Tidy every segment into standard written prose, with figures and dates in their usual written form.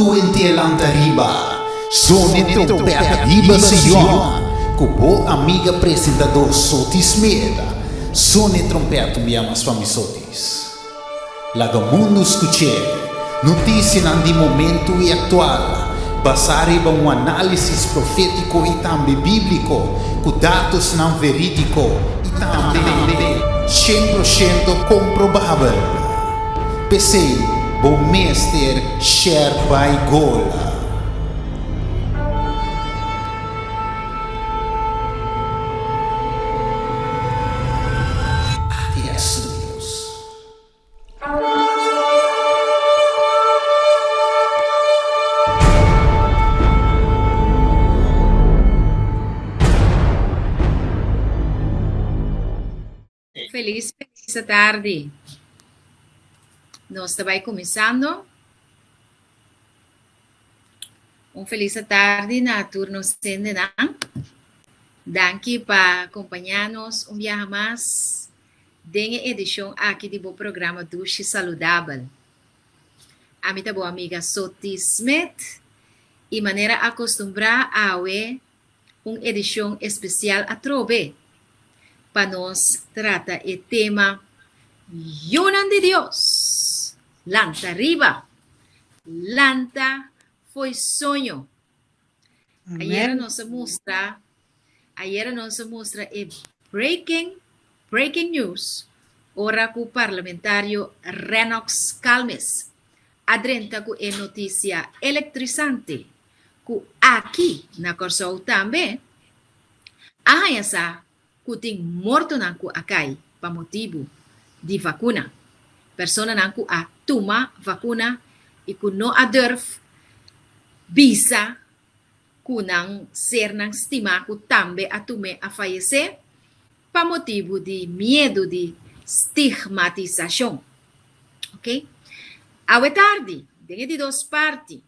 Mundu henter lanta riba, Zone Trompet riba Sion, ku bo amiga presentador Soti Smith. Zone Trompet un bia mas pa mi Sotis. Laga mundu skuch'é, notisianan di momentu i aktual, basá riba un análisis profétiko i tambe bíbliko, ku datosnan verídiko i tambe 100% komprobabel. P'esei bo mester share bai gol. ATS Studios. Felis felis atardi. Nos ta bai kuminsando. Un felis atardi na tur nos hendenan. Danki pa kompañá nos un biaha mas den e edishon aki di bo programa Dushi Saludabel. Ami ta bo amiga Soti Smith i manera akostumbrá awe un edishon espesial atrobe pa nos trata e tema Yunan di Dios, lanta riba, lanta fo'i soño. Ayera nos a mustra, ayera nos a mustra e breaking, breaking news ora ku parlamentario Rennox Calmes a drenta ku e notisia elektrisante ku aki na Kòrsou tambe a haña sa ku tin mortonan ku a kai pa motibu di vakuna. Personanan ku a tuma vakuna i ku no a durf bisa ku nan sernan stimá ku tambe a tum'é a fayesé pa motibu di miedu di stigmatisashon. Oke. Awe tardi, den e di dos parti,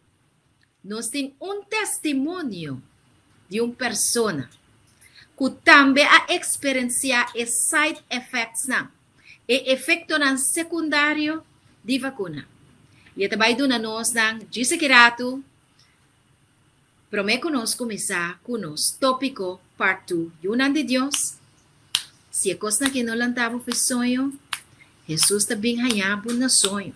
Nos tin un testimonio di un persona ku tambe a eksperensiá e side effectsnan, e efektonan sekundario di vakuna. I e ta bai duna nos nan djis aki ratu promé ku nos kuminsá ku nos tópiko part two, Yunan di Dios. Si e kosnan aki no lanta bo for soño, Hesus ta bin haña bo na soño.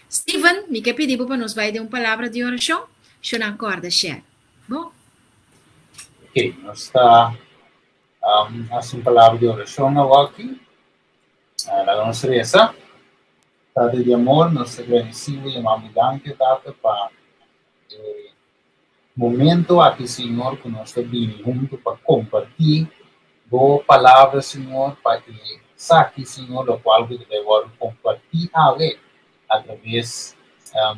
Steven, mi ke pidi bo pa nos bai den un palabra di orashon, shonan kòrda share. Bo? Ok, nos ta hasi un palabra di orashon awor aki. Laga nos resa. Tata di amor, nos ta gradisí bo i yama bo danki, Tata, pa e Momento aki Señor cu nos ta bini hunto pa comparti Bo palabra Señor pa e saki Señor locual cu ta bay wordo comparti awe a traves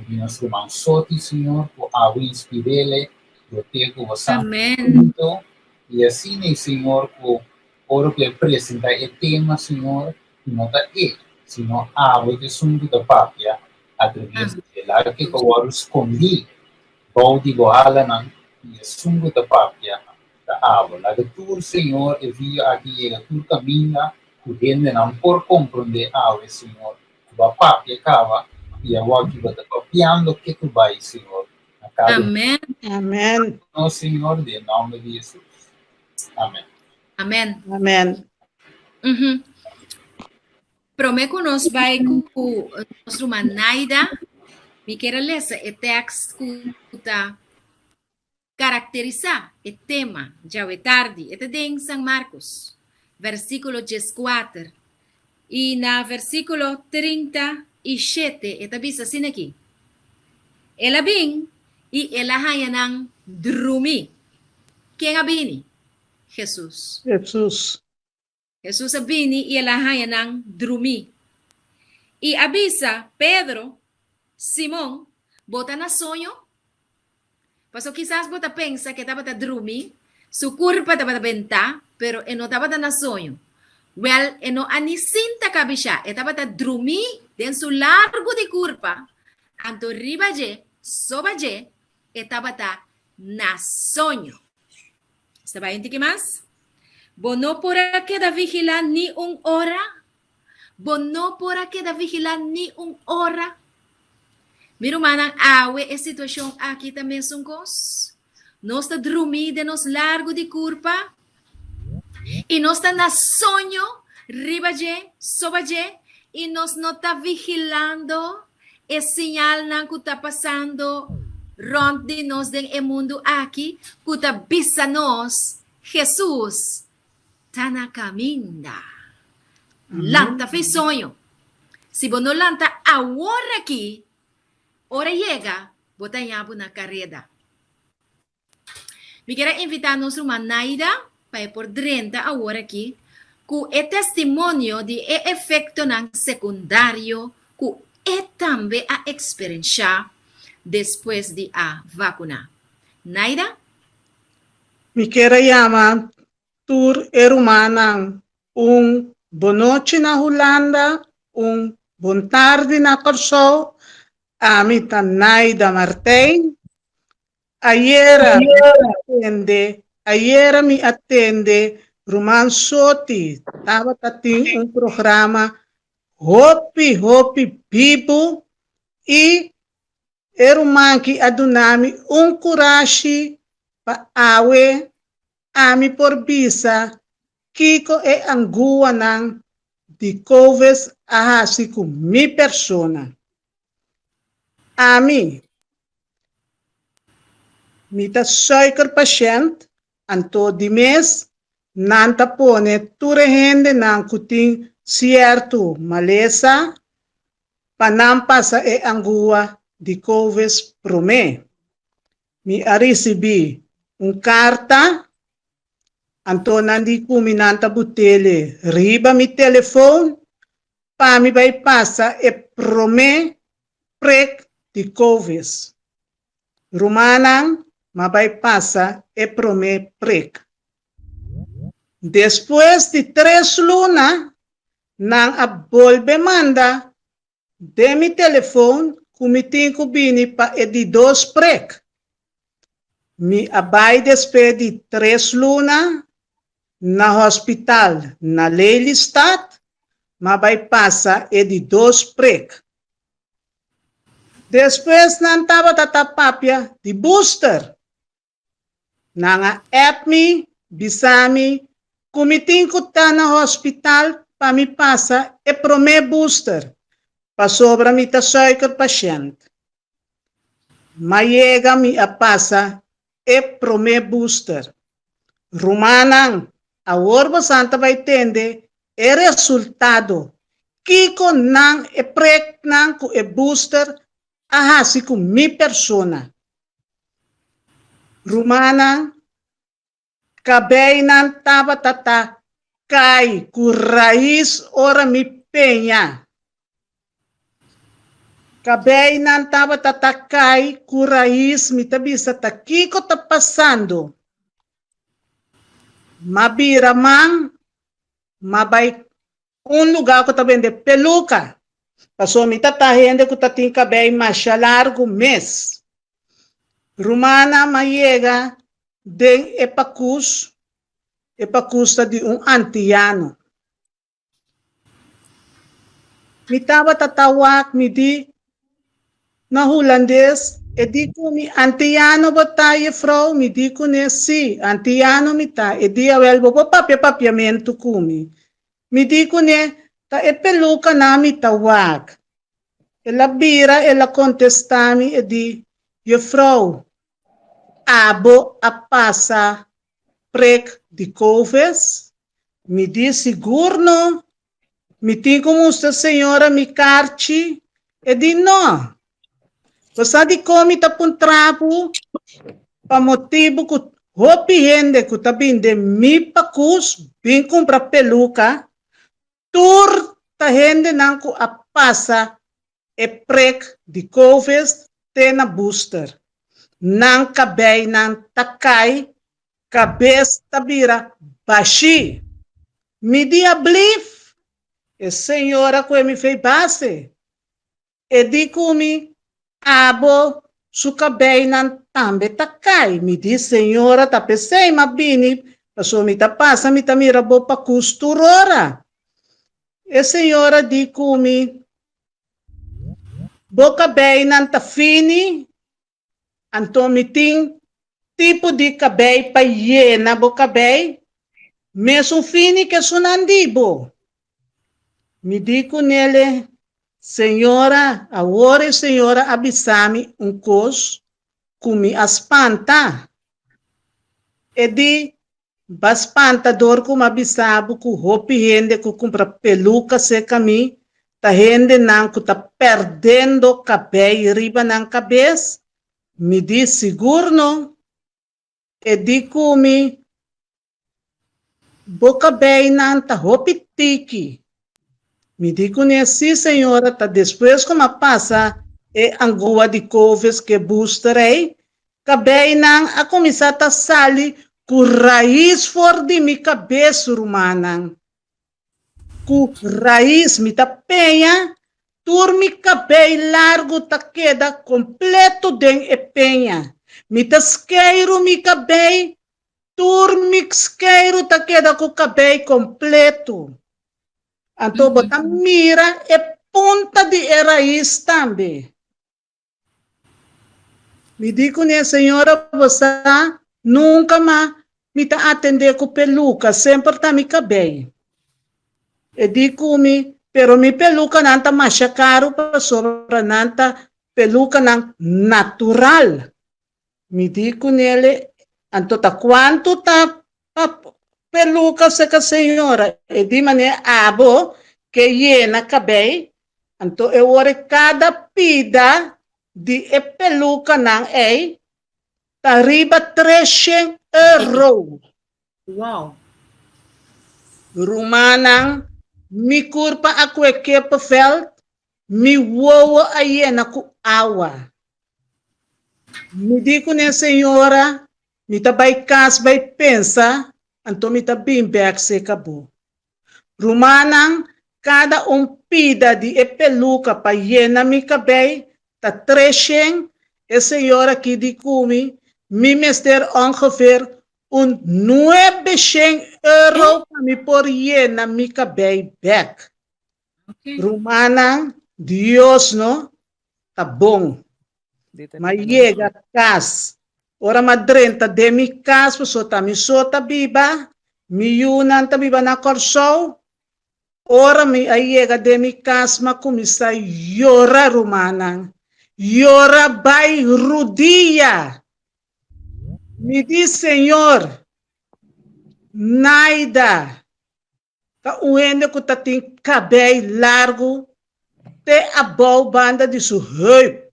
di nos ruman Soti Señor cu awe inspirele dote cu Bo Santo Spirito y asina Señor cu ora cu e presenta e tema Señor cu no ta e sino awe ta esun cu ta papia a traves di e laga ke ta wòrdu skondí bou di bo halanan i esun ku ta papia ta abo. Laga tur, Señor, e video aki yega tur kaminda ku hendenan por komprondé awe, Señor, ku bo a papia kaba i awor ki bo ta papiando ke ku bai, Señor, na kada un Amen. Amen. nos, Señor, den e nòmber di Hesus. Amen. Amen. Amen. Mhm. Promé ku nos bai ku nos ruman Naida, mi kier a lesa e tèkst ku ta karakterisá e tema djawe tardi. E ta den San Markos, versíkulo dieskuater i na versíkulo 37 e ta bisa asina aki, El a bin i el a haña nan drumí. Ken a bini? Hesus. Hesus. Hesus a bini i el a haña nan drumí. I a bisa Pedro, Simon, bo ta na soño? Pasobra kisas bo ta pensa ku e tabata drumí, su kurpa tabata bentá, pero e no tabata na soño. Wèl, e no a ni sinta kabishá, e tabata drumí den su largu di kurpa, anto riba dje, soba dje, e tabata na soño. Sta bai un tiki mas? Bo no por a keda vigilá ni un ora? Bo no por a keda vigilá ni un ora? Mi rumannan, awe e situashon aki ta mesun kos. Nos ta drumí den nos largu di kurpa i nos ta na soño riba dje, soba dje, i nos no ta vigilando e siñalnan ku ta pasando rònt di nos den e mundu aki ku ta bisa nos, Hesus ta na kaminda. Lanta fei soño. Si bo no lanta awor aki, ora yega, bo ta haña bo na kareda. Mi kier a invitá nos ruman Naida pa e por drenta awor aki ku e testimonio di e efektonan sekundario ku e tambe a eksperenshá despues di a vakuná. Naida? Mi kier a yama tur e rumannan un bonochi na Hulanda, un bon tardi na Kòrsou. Ami ta Naida Martijn. Ayera mi a tende, ayera mi a tende ruman Soti tabata tin un programa hopi hopi bibu i E ruman ki a duna mi un kurashi pa awe ami por bisa kiko e anguanan di Covid a hasi ku mi persona. Ami, mi ta suikerpashent, anto di mes nan ta pone tur e hendenan ku tin sierto malesa pa nan pasa e angua di Covid promé. Mi a risibí un karta, anto nan di ku mi nan ta butele riba mi telefon pa mi bai pasa e promé prek di Covid. Rumannan, m'a bai pasa e promé prek. Despues di tres luna, Nan a bolbe manda den mi telefon ku mi tin ku bini pa e di dos prek. Mi a bai despe di tres luna na hospital na Lelystad, m'a bai pasa e di dos prek. Despues nan tabata ta papia di booster. Nan a app mi bisa mi ku mi tin ku ta na hospital pa mi pasa e promé booster pasobra mi ta suikerpashènt. M'a yega mi a pasa e promé booster. Rumannan, awor bosan ta bai tende e resultado kiko nan e preknan ku e booster a hasi ku mi persona. Rumannan, kabeinan tabata ta kai ku rais ora mi peña. Kabeinan tabata ta kai ku rais, mi ta bisa ta kiko ta pasando. M'a bira man, m'a bai Un lugá ku ta bende peluka. Pasobra mi ta ta hende ku ta tin kabei masha largu mes. Rumannan a yega den e pakus, e pakus ta di un antiano. Mi tabata ta wak mi di na hulandes, e di ku mi, Antiano bo ta, jefrou? Mi di kuné, Sí, antiano mi ta. E di, Awel, bo por papia papiamentu ku mi. Mi di kuné, Ta e pelukanan mi ta wak. El a bira, el a kontestá mi, e di, Jefrou, abo a pasa prek di Covid? Mi di, Sigur no. Mi tin ku mustra señora mi karchi? E di, No. Bo sa dikon mi ta puntra bo? Pa motibu ku hopi hende ku ta bin den mi pakus bin kumpra peluka, tur ta hendenan ku a pasa e prek di Covid te na booster. Nan kabeinan ta kai, kabes ta bira bashí. Mi di a blif? E señora ku e mi fei base. E di ku mi, Abo su kabeinan tambe ta kai. Mi di, Señora, ta p'esei m'a bini, pasobra mi ta pasa mi ta mira bo pakus tur ora. E señora di ku mi, Bo kabeinan ta fini, anto mi tin tipo di kabei pa yena bo kabei, mesun fini ku esunnan di bo. Mi di ku nele, Señora, awor e señora a bisa mi un kos ku mi a spanta. E di, Ba spanta dor ku m'a bisa bo ku hopi hende ku kumpra peluka serka mi ta hendenan ku ta pèrdendo kabei riba nan kabes? Mi di, Sigur no. E di ku mi, Bo kabeinan ta hopi tiki. Mi di kuné, Sí, señora, ta despues ku m'a pasa e angua di Covid ku e booster ei, kabeinan a kuminsá ta sali ku rais for di mi kabes, rumannan. Ku rais mi ta peña, tur mi kabei largu ta keda kompleto den e peña. Mi ta skeiru mi kabei, Tur mi skeiru ta keda ku kabei kompletu. Anto bo ta mira e punta di e rais tambe. Mi di kuné, Señora, bo sa, nunka mas mi ta atendé ku peluka, semper ta mi kabei. E di ku mi, Pero mi pelukanan ta masha karu pasobra nan ta pelukanan natural. Mi di ku nele, Anto ta kuantu ta pa peluka seka señora? E di manera abo ke yena kabei, anto e wor kada pida di e pelukanan ei ta riba treshen euro. Wow! Rumannan, mi kurpa a kue kippenvel, mi wowo a yena ku awa. Mi di ku ne señora, mi ta bai kas bai pensa, anto mi ta bin bek serka bo. Rumannan, kada un pida di e peluka pa yena mi kabei ta treshen, e señora aki di ku mi, mi mester ongeveer un nuebeshen euro pa mi por yena mi kabei bek. Rumannan, Dios no ta bon. M'a yega kas. Ora m'a drenta den mi kas pasobra ta mi so ta biba, mi yunan ta biba na Kòrsou. Ora mi a yega den mi kas m'a kuminsá yora rumannan, yora bai rudia. Mi di, Señor, Naida. Ta un hende ku ta tin kabei largu te abou banda di su heup.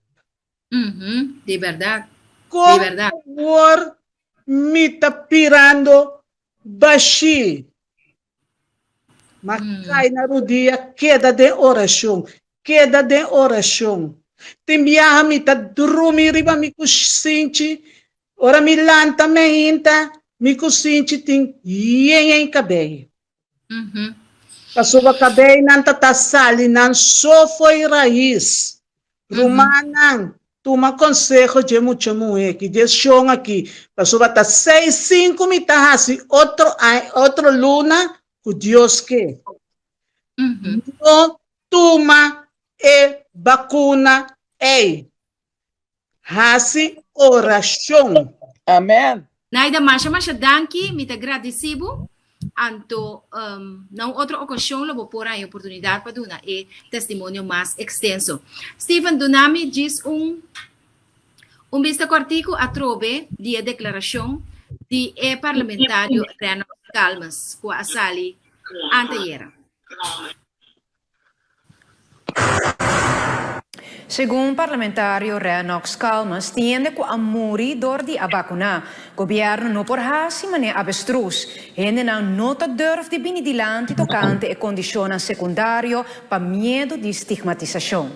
Di bèrdat. Di Kon bèrdat. awor mi ta pirando bashí? Ma kai na rudia, keda den orashon, keda den orashon. Tin biaha mi ta drumi riba mi kusinchi Ora mi lanta meinta, mi kusinchi tin yen yen kabei. Pasobra kabeinan ta ta sali nan so fo'i rais. Rumannan, tuma konseho dje mucha muhé ki, dje shon aki, pasobra ta seis sinku mi ta hasi otro aña, otro luna ku Dios ke. No tuma e bakuna ei. Hasi orashon. Amen. Naida, masha masha danki, mi ta gradisí bo. Anto na un otro okashon lo bo por haña oportunidat pa duna e testimonio mas ekstenso. Steven, duna mi djis un un bista kòrtiku atrobe di e deklarashon di e parlamentario Rennox Calmes ku a sali antayera. Segun parlamentario Rennox Calmes, tin hende ku a muri dor di a bakuná. Gobièrnu no por hasi manera abestrus. Hendenan no ta durf di bini dilanti tokante e kondishonnan sekundario pa miedu di stigmatisashon.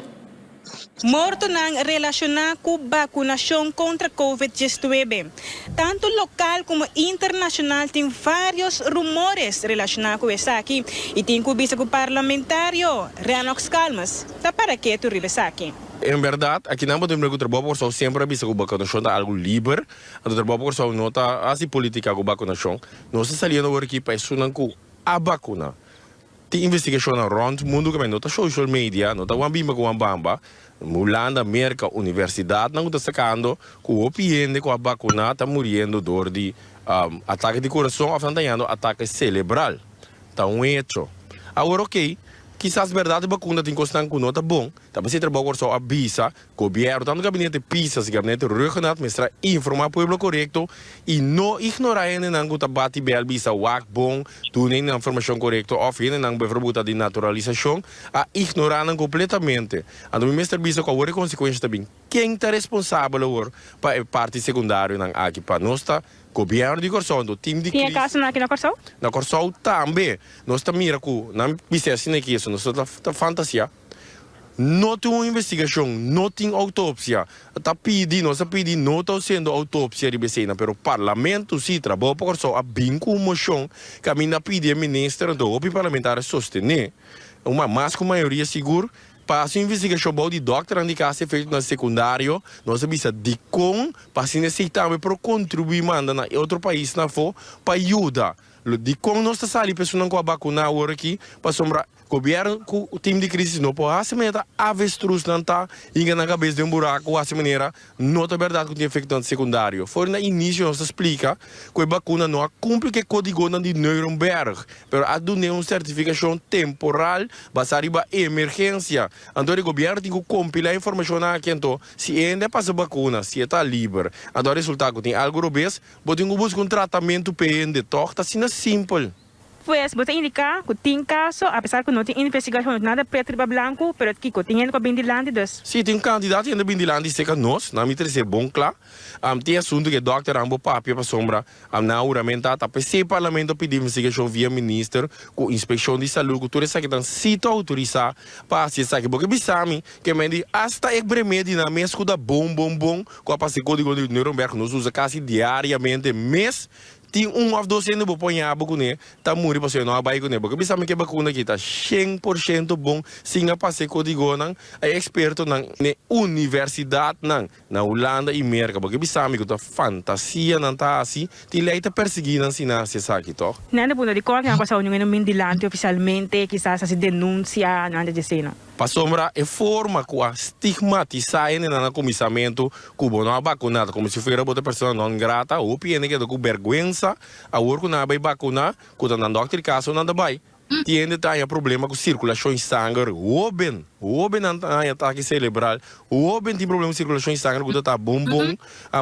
Mortonan relashoná ku bakunashon kontra Covid diesnuebe. Tantu lokal komo internashonal tin vários rumores relashoná ku esaki i tin ku bisa ku parlamentario Rennox Calmes ta para ketu riba esaki. En bèrdat, akinan bo ta mira ku Trabou pa Kòrsou semper a bisa ku bakunashon ta algu liber, anto Trabou pa Kòrsou no ta hasi politika ku bakunashon. Nos ta saliendo awor aki pa esunnan ku a bakuna. Tin investigashonnan rònt mundu ku no ta social media, no ta wan bimba ku wan bamba. Hulanda, Merka, universidatnan ku ta sakando ku hopi hende ku a bakuná ta muriendo dor di atake di kurason òf nan ta hañando atake selebral. Ta un hecho. Awor okey, kisas bèrdat e bakuna tin kosnan ku no ta bon, ta p'esei Trabou Kòrsou a bisa Gobièrnu, tantu gabinete Pisas i gabinete Rhuggenaath mester a informá pueblo korekto i no ignorá hendenan ku ta bati bèl bisa wak bon, duna hendenan informashon korekto òf hendenan befrobuta ta di naturalisashon, a ignorá nan kompletamente. Anto mi mester bisa ku awor e konsekuensha ta bin. Ken ta responsabel awor pa e parti sekundarionan aki? Pa nos ta Gobièrnu di Kòrsou, anto tim di Tin e kris. kasonan aki na Kòrsou? Na Kòrsou tambe nos ta mira ku nan bisa asina ki eso nos ta fantasia. No tin un investigashon, no tin outopsia. Ta pidi, nos a pidi no ta hasiendo outopsia riba eseinan, pero Parlamento si, Trabou pa Kòrsou a bin ku un moshon kaminda a pidi e minister, anto hopi parlamentario a sostené, un mas ku mayoria sigur, pa hasi un investigashon bou di dòkternan di kas efektonan sekundario. Nos a bisa dikon pa asina esei tambe por kontribuí manda na e otro paisnan afó pa yuda. Dikon nos ta sali pa esunnan ku a bakuná awor aki? Pasobra Gobierno cu team di crisis no por haci manera ta avestruznan ta hinca nan cabes den buraco haci manera no ta berdad cu tin efectonan secundario. For na inicio nos ta splica cu e vacuna no a cumpli cu e codigonan di Nuremberg pero a dun'e un certificacion temporal basa riba emergencia. Anto e gobierno tin cu compila e informacionnan aki anto si e hende a pasa vacuna si e ta liber anto a resulta cu tin algo robes bo tin cu busca un tratamento p'e hende toch ta asina simpel. Pues, bo ta indiká ku tin kaso, apesar ku no tin investigashon, no tin nada pretu riba blanku, pero kiko? Tin hende ku a bin dilanti, dus. Sí, tin kantidat hende a bin dilanti serka nos, nan mi trese bon kla. Tin asuntu ku e dòkternan bo papia pasobra nan a huramentá. Ta p'esei parlamento a pidi investigashon via minister ku inspekshon di salú ku tur esakinan sí ta outorisá pa hasi esaki. Bo ke bisa mi ke men di asta e remedinan mes ku ta bon bon bon ku a pasa e kódigo di Nuremberg nos usa kasi diariamente mes Tin un of dos hende bo por ña bo kuné ta muri pasobra e no a bai kuné. Bo ke bisa mi ke bakuna aki ta 100% bon sin a pasa e kodigonan e ekspertonan n'e universidatnan na Hulanda i Merka. Bo ke bisa mi ku ta fantasia nan ta hasi? Tin lei ta persiguí nan si nan hasi esaki, tòg? Nan ta puntra dikon nan a pasa un hende no bin dilanti ofisialmente, kisas hasi denunsia, nan ta djesei no. Pasobra e forma ku a stigmatisá hendenan na kuminsamentu ku bo no a bakuná ta komo si fuera bo ta persona non grata. Hopi hende keda ku bèrgwensa awor ku nan a bai bakuná, ku ta nan dòkter di kas o nan ta bai. Tin hende ta haña problema ku sirkulashon di sanger, hóben, hóbennan ta haña atake selebral, hóben tin problema ku sirkulashon di sanger ku ta ta bon bon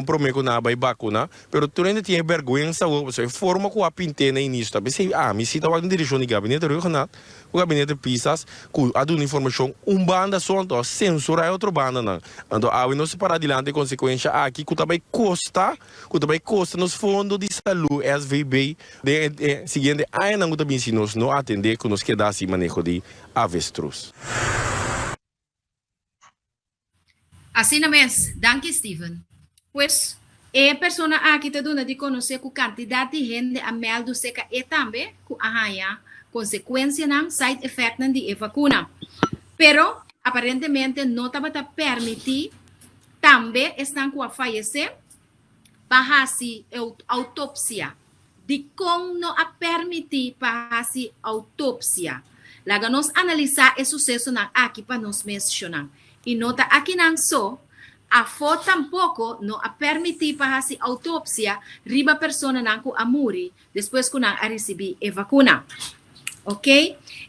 promé ku nan a bai bakuná. Pero tur hende tin e bèrgwensa awor pasobra e forma ku a pint'é na inisio ta p'esei ami si ta wak den direkshon di Gabinete Rhuggenaath. Ku gabinete Pisas ku a duna informashon un banda so anto a sensurá e otro bandanan. Anto awe nos ta pará dilanti e konsekuensha aki ku ta bai kosta ku ta bai kosta nos fondo di salú, SVB, den e siguiente añanan ku ta bin si nos no atendé ku nos keda hasi maneho di avestruz. Asina mes, danki Steven. Pues, e persona aki ta duna di konosé ku kantidat di hende a mèldu seka e tambe ku a haña konsekuensianan, side effectnan, di e vakuna. Pero, aparentemente no tabata pèrmití tambe esnan ku a fayesé pa hasi outopsia. Dikon no a permití pa hasi outopsia? Laga nos analisá e susesonan aki pa nos mes shonnan. I no ta akinan so, afó tampoko no a permití pa hasi outopsia riba personanan ku a muri despues ku nan a risibí e vakuna. Ok,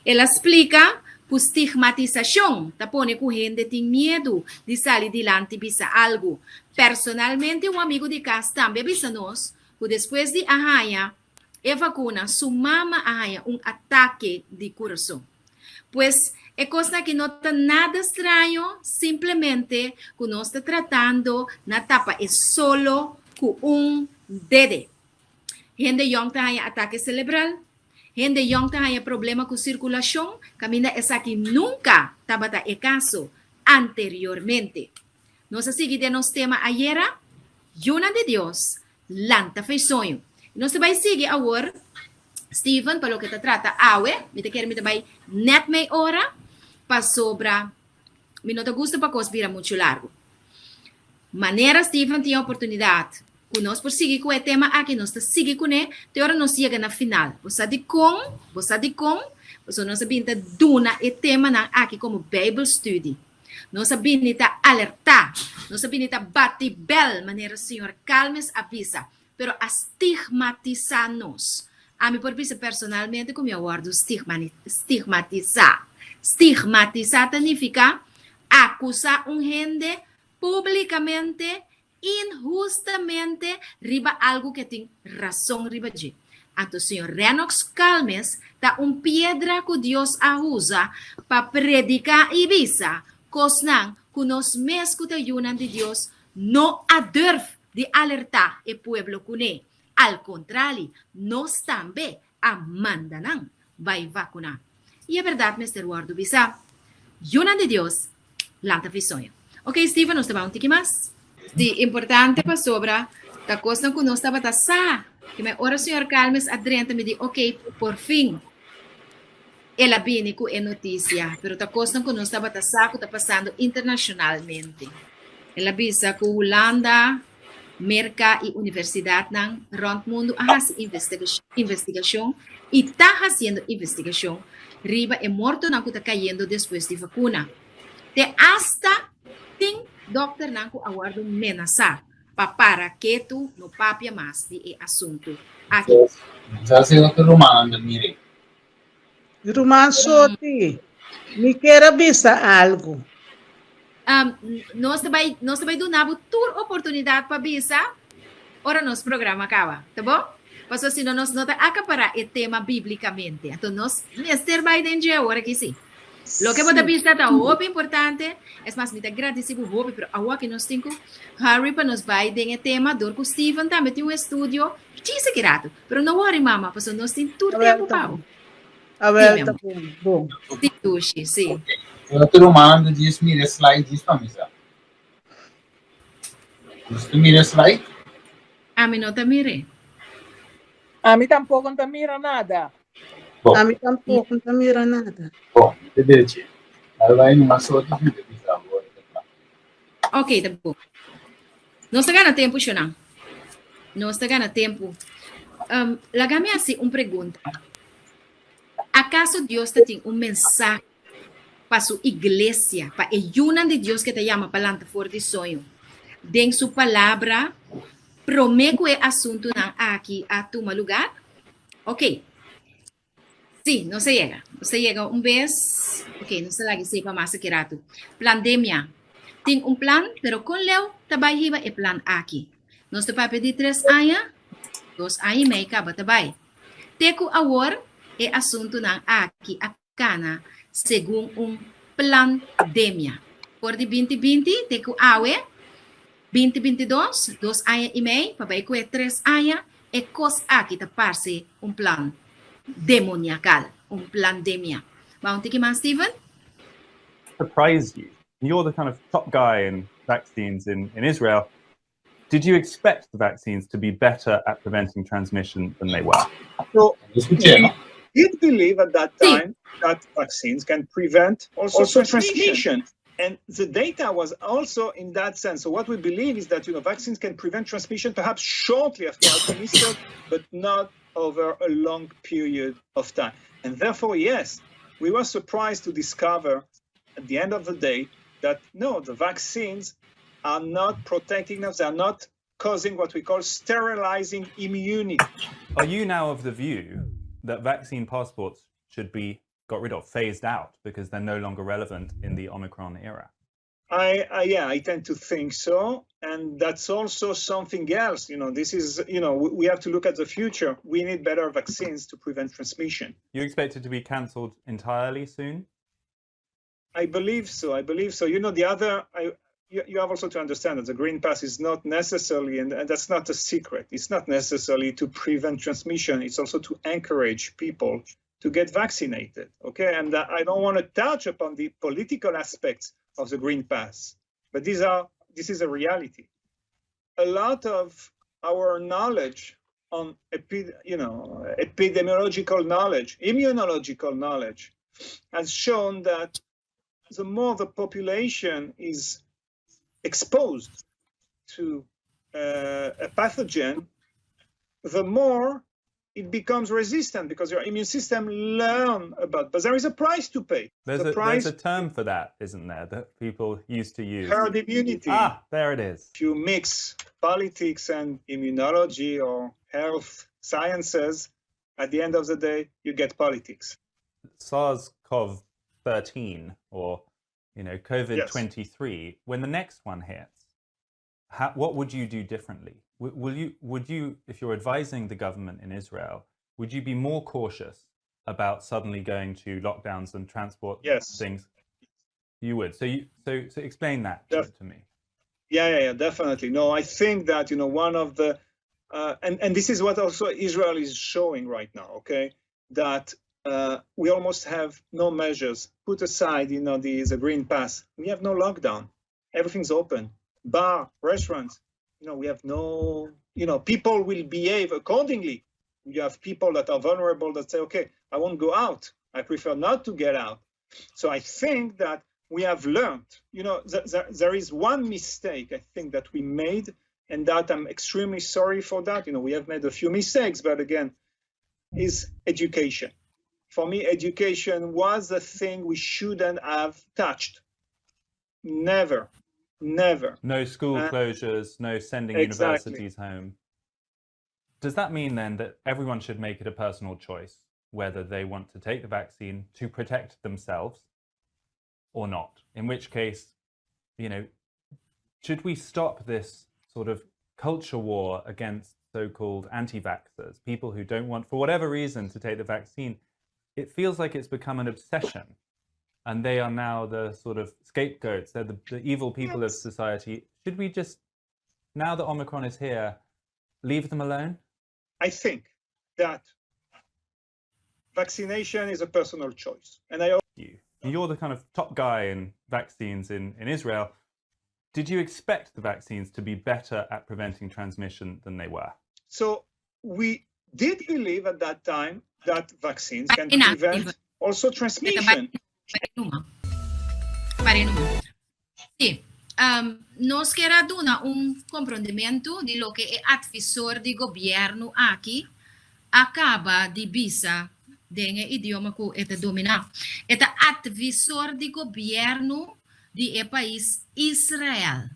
el a splika ku stigmatisashon ta pone ku hende tin miedu di sali dilanti bisa algu. Personalmente un amigu di kas tambe a bisa nos ku despues di a haña e vakuna su mama a haña un atake di kurason. Pues e kosnan aki no ta nada straño, simplemente ku nos ta tratando na tapa e solo ku un dede. Hende yòn ta haña atake selebral, hende yòn ta haña problema ku sirkulashon, kaminda esaki nunka tabata e kaso anteriormente. Nos a sigui den nos tema ayera, Yunan di Dios, lanta fei soño. I nos ta bai sigui awor, Steven, pa loke ta trata awe. Mi ta kere mi ta bai net mei ora, pasobra mi no ta gusta pa kos bira muchu largu. Manera Steven tin oportunidat. Ku nos por sigui ku e tema aki, nos ta sigui kuné te ora nos yega na final. Bo sa dikon? Bo sa dikon? Pasobra nos a bini ta duna e temanan aki komo Bijbelstudie. Nos a bini ta alertá, nos a bini ta bati bèl, manera señor Calmes a bisa, pero a stigmatisá nos. Ami por bisa personalmente ku mi a wòrdu stigmatisá. Stigmatisá ta nifiká akusá un hende públikamente inhustamente riba algu ku e tin rason riba dje. Anto señor Rennox Calmes ta un piedra ku Dios a usa pa prediká i bisa kosnan ku nos mes ku ta yunan di Dios no a durf di alertá e pueblo kuné. Al kontrali, nos tambe a manda nan bai vakuná. I e bèrdat mester wòrdu bisá. Yunan di Dios lanta fi soño. Ok, Steven, nos ta bai un tiki mas. Sí, importante pasobra ta kosnan ku nos tabata sa. Ki me ora señor Calmes a drenta mi di, ok, por fin el a bini ku e notisia, pero ta kosnan ku nos tabata sa ku ta pasando internashonalmente. El a bisa ku Hulanda, Merka i universidatnan rònt mundu a hasi investigashon i ta hasiendo investigashon riba e mortonan ku ta kayendo despues di vakuna. Te asta tin dòkternan ku a wòrdu menasá pa para ketu no papia mas di e asuntu aki. Ruman Soti, mi kier a bisa algu. Nos ta bai, nos ta bai duna bo tur oportunidat pa bisa ora nos programa kaba. Ta bon? Pasobra si no nos no ta akapará e tema bíblikamente. Anto nos mester bai den dje awor aki sí. Loke bo ta bisa ta hopi importante. Es mas, mi ta gradisí bo hopi, pero awor aki nos tin ku hurry pa nos bai den e tema dor ku Steven tambe tin un estudio djis aki ratu. Pero no worry mama, pasobra nos tin tur tempu pa bo. Awel ta bon, bon. Sí, Dushi, sí. E otro ruman ta djis mira e slide djis pa mi sa. Nos ta mira e slide? Ami no ta mir'é. Ami tampoko no ta mira nada. Bon. Ami tampoko no ta mira nada. Bon, mi ta derechi. Al bai numa soort mi ta bisa bo ora ta kla. Ok, ta bon. Nos ta gana tempu, Shonan. Nos ta gana tempu. Um, laga mi hasi un pregunta. Akaso Dios ta tin un mensahe pa su iglesia, pa e yunan di Dios ke ta yama pa lanta for di soño, den su palabra promé ku e asuntunan aki a tuma lugar? Ok. Sí, nos a yega. Nos a yega un bes. Ok, nos a laga esei pa mas aki ratu. Plandemia. Tin un plan, pero kon leu ta bai hiba e plan aki? Nos ta papia di tres aña, dos aña i mei kaba ta bai. Te ku awor e asuntunan aki a kana segun un plandemia. For di binti binti te ku awe, binti bintidos, dos aña i mei, pa bai ku e tres aña, e kos aki ta parse un plan demoniakal, un plandemia. Ba un tiki mas, Steven? Surprised you? You're the kind of top guy in vaccines in, in Israel. Did you expect the vaccines to be better at preventing transmission than they were? So, we did believe at that time that vaccines can prevent also, also transmission. And the data was also in that sense. So what we believe is that you know vaccines can prevent transmission perhaps shortly after administered, but not over a long period of time. And therefore, yes, we were surprised to discover at the end of the day that no, the vaccines are not protecting us, they are not causing what we call sterilizing immunity. Are you now of the view that vaccine passports should be got rid of, phased out, because they're no longer relevant in the Omicron era? I, I, yeah, I tend to think so, and that's also something else. You know, this is you know we, we have to look at the future. We need better vaccines to prevent transmission. You expect it to be cancelled entirely soon? I believe so. I believe so. You know, the other, I, you, you have also to understand that the Green Pass is not necessarily, and, and that's not a secret, it's not necessarily to prevent transmission, it's also to encourage people to get vaccinated. Okay, and I don't want to touch upon the political aspects of the Green Pass, but these are this is a reality. A lot of our knowledge on epi, you know epidemiological knowledge, immunological knowledge, has shown that the more the population is exposed to uh, a pathogen, the more it becomes resistant because your immune system learn about. But there is a price to pay. There's, the a, price, there's a term for that, isn't there, that people used to use? Herd immunity. Ah, there it is. If you mix politics and immunology or health sciences, at the end of the day, you get politics. SARS-CoV 13 or you know COVID 23, yes. when the next one hits, how, what would you do differently? Will you, would you, if you're advising the government in Israel, would you be more cautious about suddenly going to lockdowns and transport yes. things? You would. So you, so, so explain that to, to me. Yeah, yeah, yeah, definitely. No, I think that, you know, one of the, uh, and, and this is what also Israel is showing right now, okay, that uh, we almost have no measures. Put aside, you know, the, the green pass. We have no lockdown. Everything's open. Bar, restaurants, you know, we have no, you know, people will behave accordingly. You have people that are vulnerable that say, okay, I won't go out. I prefer not to get out. So I think that we have learned, you know, th th there is one mistake I think that we made, and that I'm extremely sorry for that. You know, we have made a few mistakes, but again, is education. For me, education was a thing we shouldn't have touched. Never. Never. No school uh, closures, no sending exactly. universities home. Does that mean then that everyone should make it a personal choice whether they want to take the vaccine to protect themselves or not? In which case, you know, should we stop this sort of culture war against so-called anti-vaxxers, people who don't want, for whatever reason, to take the vaccine? It feels like it's become an obsession and they are now the sort of scapegoats. They're the, the evil people yes. of society. Should we just, now that Omicron is here, leave them alone? I think that vaccination is a personal choice. And I you. You're the kind of top guy in vaccines in, in Israel. Did you expect the vaccines to be better at preventing transmission than they were? So we did believe at that time that vaccines can prevent also transmission. Numa. Pare numa. Sí. Um, nos kier a duna un komprondementu di loke e advisor di gobièrnu aki a kaba di bisa den e idioma ku e ta dominá. E ta advisor di gobièrnu di e pais Israel.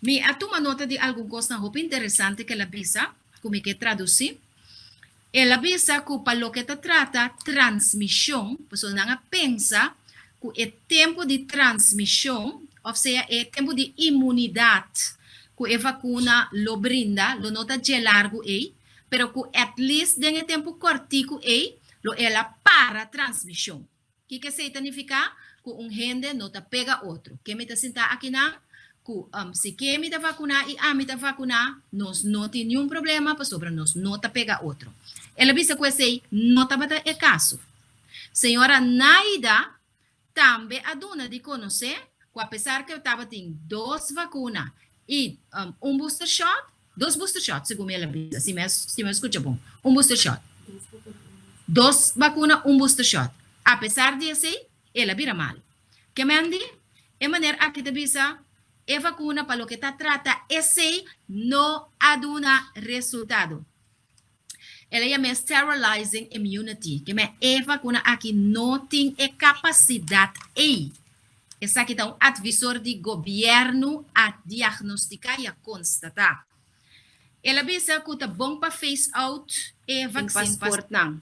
Mi a tuma nota di algun kosnan hopi interesante ku el a bisa, ku mi ke tradusí. El a bisa ku pa loke ta trata transmishon, pasobra nan a pensa ku e tempu di transmishon, òf sea e tempu di imunidat ku e vakuna lo brinda, lo no ta dje largu ei, pero ku at least den e tempu kòrtiku ei lo el a para transmishon. Kiko esei ta nifiká? Ku un hende no ta pega otro. Ke mi ta sintá akinan? Ku si ke mi ta vakuná i ami ta vakuná, nos no tin niun problema pasobra nos no ta pega otro. El a bisa ku esei no tabata e kaso. Señora Naida tambe a duna di konosé ku apesar ku e tabatin dos vakuna i un booster shot, dos booster shot segun mi el a bisa, si mi a si mi a skucha bon, un booster shot, dos bakuna, un booster shot. Apesar di esei, el a bira malu. Ke men di? E maner aki ta bisa, e vakuna pa loke ta trata esei no a duna resultado. El a yam'é sterilizing immunity, ke men e vakuna aki no tin e kapasidat ei. Esaki ta un advisor di gobièrnu a diagnostiká i a konstatá. El a bisa ku ta bon pa phase out e vaccine paspoortnan,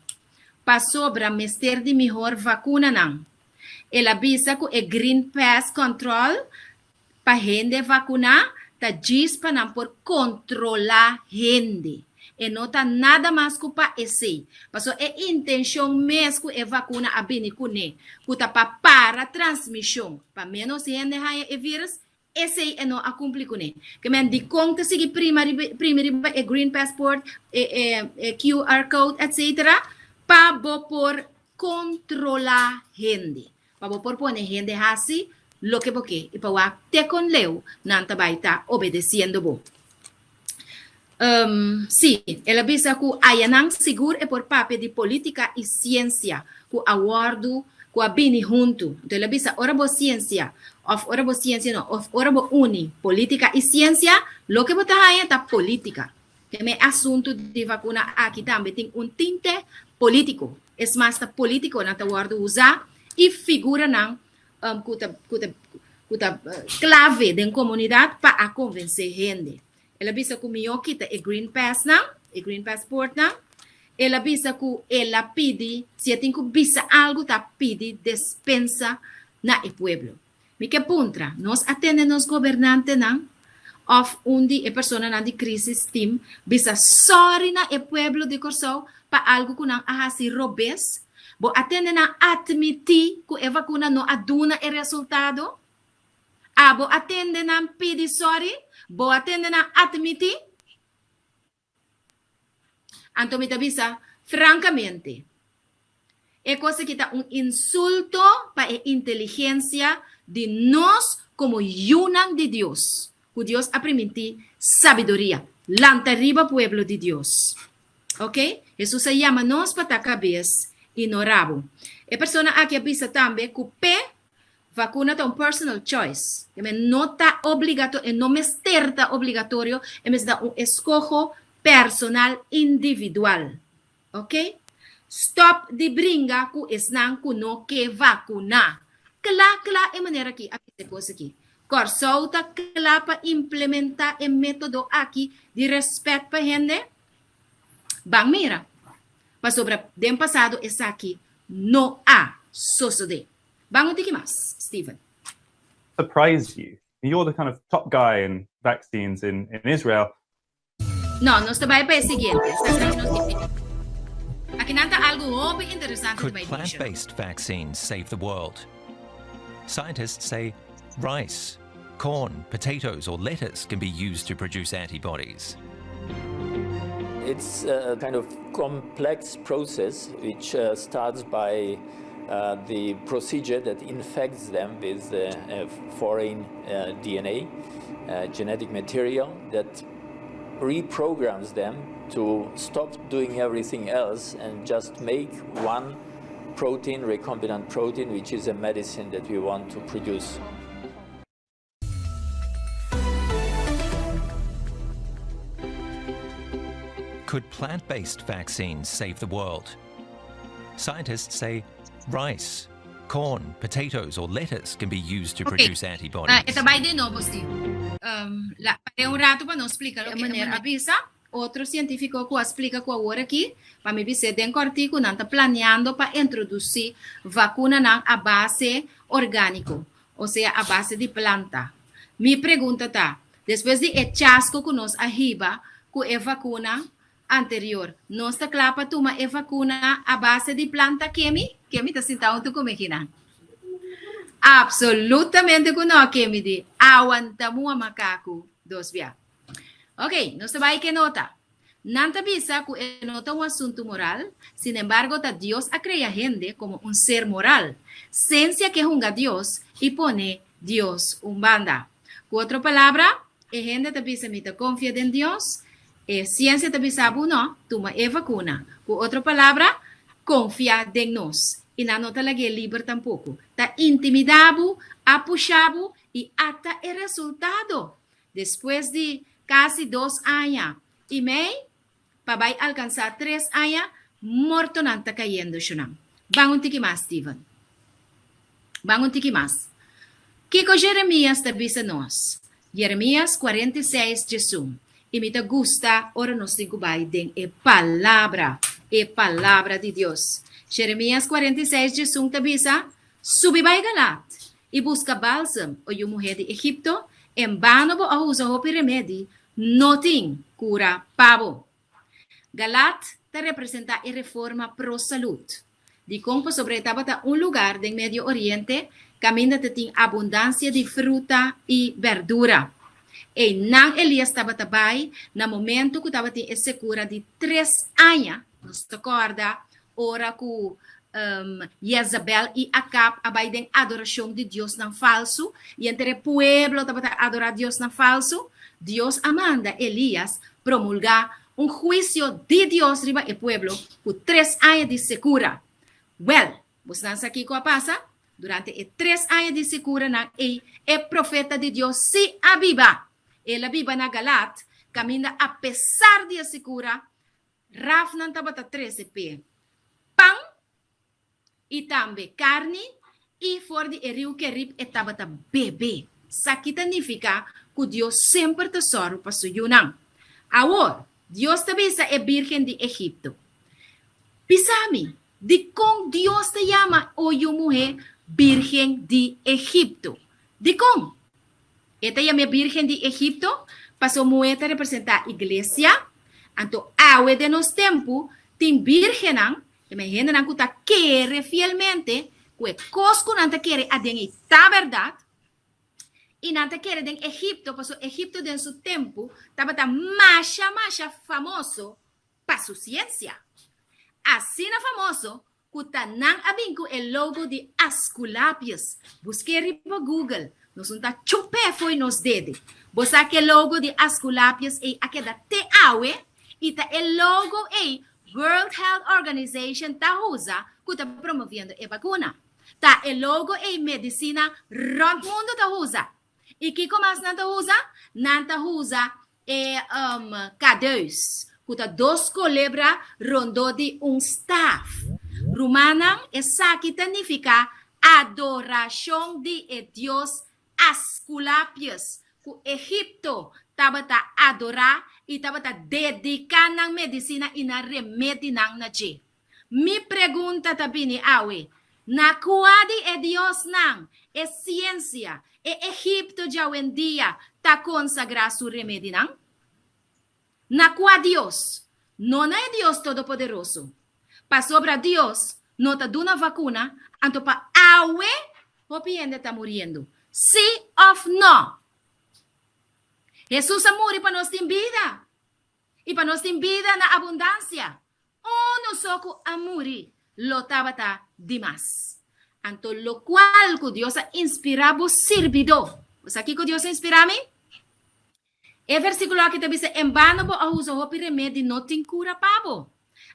pasobra mester di mihor vakunanan. El a bisa ku e green pass control Pa hende vakuná ta djis pa nan por kontrolá hende. E no ta nada mas ku pa esei. Pasobra e intenshon mes ku e vakuna a bini kuné, ku ta pa para transmishon, pa ménos hende haña e vírus, esei e no a kumpli kuné. Ke men dikon ta sigui prima riba primi riba e green passport, e e QR code etcetera, pa bo por kontrolá hende. Pa bo por pone hende hasi loke bo ke i pa wak te kon leu nan ta bai ta obedesiendo bo. Um, sí, el a bisa ku ayanan sigur e por papia di polítika i siensia ku a wòrdu ku a bini huntu. Anto el a bisa ora bo siensia òf ora bo siensia no òf ora bo uni polítika i siensia loke bo ta haña ta polítika. Te me asuntu di vakuna aki tambe tin un tinte polítiko. Es mas ta polítikonan ta wòrdu usá i figuranan ku ta ku ta ku ta klave den komunidat pa a konvensé hende. El a bisa ku mihó kita e green passnan, e green passportnan. El a bisa ku el a pidi, si e tin ku bisa algu ta pidi despensa na e pueblo. Mi ke puntra, nos a tende nos gobernantenan òf un di e personanan di crisis team bisa sòri na e pueblo di Kòrsou pa algu ku nan a hasi robes? Bo a tende nan atmití ku e vakuna no a duna e resultado? Abo a tende nan pidi sòri? Bo a tende nan atmití? Anto mi ta bisa frankamente, e kos aki ta un insulto pa e inteligensia di nos komo yunan di Dios, ku Dios a primintí sabiduria. Lanta riba pueblo di Dios. Ok, Hesus a yama nos pa ta kabes i no rabo. E persona aki a bisa tambe ku p'e Vakuna ta un personal choice. E men no ta obligato, e no mester ta obligatorio, e mester ta un eskoho personal individual. Ok? Stop di bringa ku esnan ku no ke vakuná. Kla kla e manera aki a bisa e kos aki. Kòrsou ta kla pa implementá e método aki di rèspèt pa hende? Ban mira. Pasobra den pasado esaki no a sosodé. Ban un tiki mas, Steven. Surprise you? You're the kind of top guy in vaccines in, in Israel. No, nos ta bai pa e siguiente. Akinan ta algu hopi interesante Could ta bai menshona. plant-based vaccines save the world? Scientists say rice, corn, potatoes or lettuce can be used to produce antibodies. It's a kind of complex process which uh, starts by uh, the procedure that infects them with uh, foreign uh, DNA, uh, genetic material that reprograms them to stop doing everything else and just make one protein, recombinant protein, which is a medicine that we want to produce. Could plant-based vaccines save the world? Scientists say rice, corn, potatoes or lettuce can be used to Ok, produce antibodies. e ta bai di nobo, Steve. Um, la, par'é un ratu pa nos splika loke e meneer a bisa. Otro sientífiko ku a splika ku awor aki, pa mi bis'é den kòrtí ku nan ta planeando pa introdusí vakunanan a base orgániko, osea a base di planta. Mi pregunta ta, despues di e chasko ku nos a hiba ku e vakuna anterior, nos ta kla pa tuma e vakuna a base di planta kemi? Kemi ta sinta huntu ku mi kinan? Absolutamente ku no, Kemi di. Awanta mua makaku dos bia. Ok, nos ta bai ke nota. Nan ta bisa ku e no ta un asuntu moral, sinembargo ta Dios a krea hende komo un ser moral. Sensia ke hunga Dios i pone Dios un banda. Ku otro palabra, e hende ta bisa mi ta konfia den Dios, e siensia ta bisa bo no, tuma e vakuna. Ku otro palabra, konfia den nos. I nan no ta lag'é liber tampoko. Ta intimidá bo, a pusha bo i ata e resultado. Despues di kasi dos aña i mei, pa bai alkansá tres aña, mortonan ta kayendo shunan. Ban un tiki mas, Steven. Ban un tiki mas. Kiko Jeremias ta bisa nos? Jeremias 46, 11. I mi ta gusta ora nos tin ku bai den e Palabra, e Palabra di Dios. Jeremias 46, 11 ta bisa, Subi bai Galaad, i buska balsem, o yu muhé di Egipto, en bano bo a usa hopi remedi, no tin kura pa bo. Galaad ta representá e reforma pro-salud. Dikon? Pasobra e tabata un lugar den Medio Oriente kaminda ta tin abundansia di fruta i bèrdura. Einan Elias tabata bai na momentu ku tabatin e sekura di tres aña, nos ta kòrda Ora ku Jezabel i Akab a bai den adorashon di diosnan falsu, i henter e pueblo tabata adorá diosnan falsu, Dios a manda Elias promulgá un huisio di Dios riba e pueblo ku tres aña di sekura. Wèl, Bosnan sa kiko a pasa? Durante e tres aña di sekuranan ei, e profeta di Dios sí a biba. El a biba na Galaad, kaminda apesar di e sekura, rafnan tabata trese p'e pan i tambe karni, i for di e riu Kerib e tabata bebe. Esaki ta nifiká ku Dios semper ta sòru pa su yunan. Awor, Dios ta bisa e bírgen di Egipto, Bisa mi, dikon Dios ta yama o yu muhé bírgen di Egipto? Dikon? E ta yam'é bírgen di Egipto pasobra muhé ta representá iglesia. Anto awe den nos tempu tin bírgennan, e hendenan ku ta kere fielmente ku e kos ku nan ta kere aden ei ta bèrdat, i nan ta kere den Egipto pasobra Egipto den su tempu tabata masha masha famoso pa su siensia. Asina famoso ku ta nan a bin ku e logo di Asculapius. Busk'é riba Google. Nos no ta chup'é fo'i nos dede. Bo sa ku e logo di Asculapius ei a keda te awe i ta e logo ei World Health Organization ta usa ku ta promoviendo e bakuna. Ta e logo ei medisina rònt mundu ta usa. I kiko mas nan ta usa? Nan ta usa E kadeus, ku ta dos kolebra rondó di un staf. Rumannan, esaki ta nifiká adorashon di e dios Asculapius, ku Egipto tabata adorá i tabata dediká nan medisina i nan remedinan na dje. Mi pregunta ta bini awe, Na kua di e diosnan e siensia, e Egipto djawendia ta konsagrá su remedinan? Na kua dios? No na e Dios Todopoderoso. Pasobra Dios no ta duna vakuna, anto pa awe hopi hende ta muriendo. Sí òf nò? Hesus a muri pa nos tin bida. I pa nos tin bida na abundansia, unu so ku a muri lo tabata dimas. Anto lokual ku Dios a inspirá bo sirbidó. Bo sa kiko Dios a inspirá mi? E versíkulo aki ta bisa, En bano bo a usa hopi remedi, no tin kura pa bo.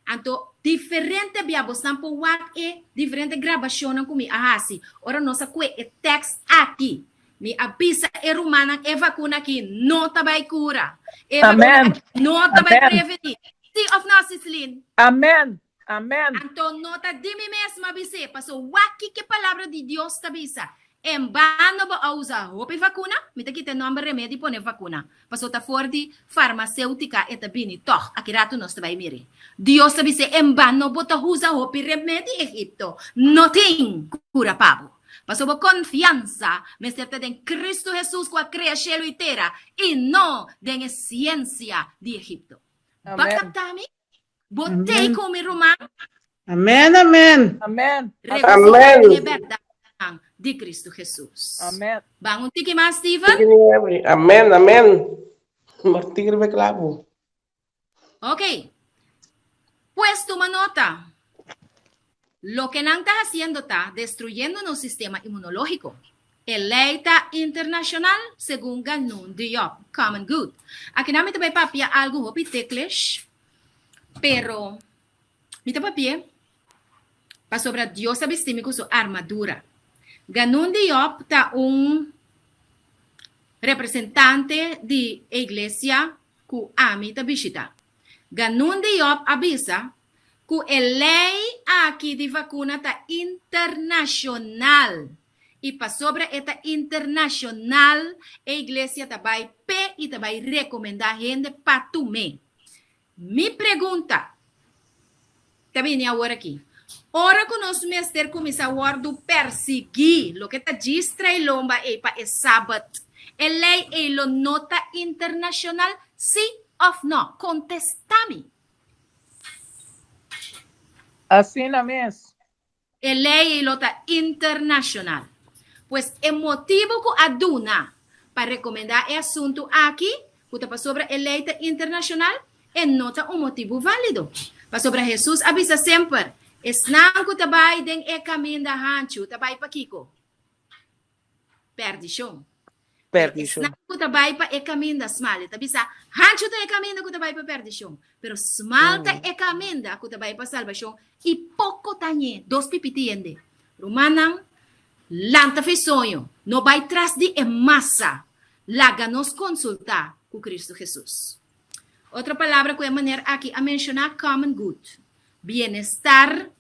Anto diferente bia bosnan por wak e diferente grabashonnan ku mi a hasi ora nos a kue e tèks aki. Mi a bisa e rumannan e vakuna aki no ta bai kura. E vakuna Amen. aki no ta bai Amen. prevení. Sí òf no, Sislin? Amen. Amen. Anto no ta di mi mes m'a bis'é, paso wak kiko e palabra di Dios ta bisa. En bano bo a usa hopi vakuna, mi ta kita e nòmber remedi pone vakuna, paso ta for di farmaseutika e ta bini tòg, aki ratu nos ta bai mir'é. Dios ta bis'é, En bano bo ta usa hopi remedi, Egipto, no tin kura pa bo. Paso bo konfiansa mester ta den Kristu Hesus ku a krea shelu i tera, i no den e siensia di Egipto. Bo a Amen. kapta mi? Bo tei ku mi ruman? Amen, amen. Amen. Regosihá den e bèrdatnan di Kristu Hesus. Amen. Ban un tiki mas, Steven? Amen, amen. Martin riba e klabu. Ok. Pues tuma nota. Loke nan ta hasiendo ta destruyendo nos sistema inmunológiko. E lei ta internashonal, segun Ganoune Diop, Common Good. Akinan mi ta bai papia algu hopi ticklish, pero mi ta papi'é pasobra Dios a bisti mi ku su armadura. Ganoune Diop ta un representante di e iglesia ku ami ta bishita. Ganoune Diop a bisa ku e lei aki di vakuna ta internashonal i pasobra e ta internashonal e iglesia ta bai p'e i ta bai rekomendá hende pa tum'é. Mi pregunta ta bini awor aki, ora ku nos mester kuminsá wòrdu persiguí, loke ta djis trae lomba ei pa e sabat, e lei ei lo no ta internashonal, sí òf nò? Kontestá mi. Asina mes. E lei ei lo ta internashonal. Pues e motibu ku a duna pa rekomendá e asuntu aki, ku ta pasobra e lei ta internashonal, e no ta un motibu válido. Pasobra Hesus a bisa semper, Esnan ku ta bai den e kaminda hanchu ta bai pa kiko? Pèrdishon. Perdishon. Esnan ku ta bai pa e kaminda smal, e ta bisa, Hanchu ta e kaminda ku ta bai pa perdishon, pero smal ta e kaminda ku ta bai pa salbashon, i poko ta ñe, dos pipiti hende. Rumannan, lanta fe soño, no bai tras di e masa, laga nos konsultá ku Kristu Hesus. Otro palabra ku e maner aki a menshoná, common good, bienestar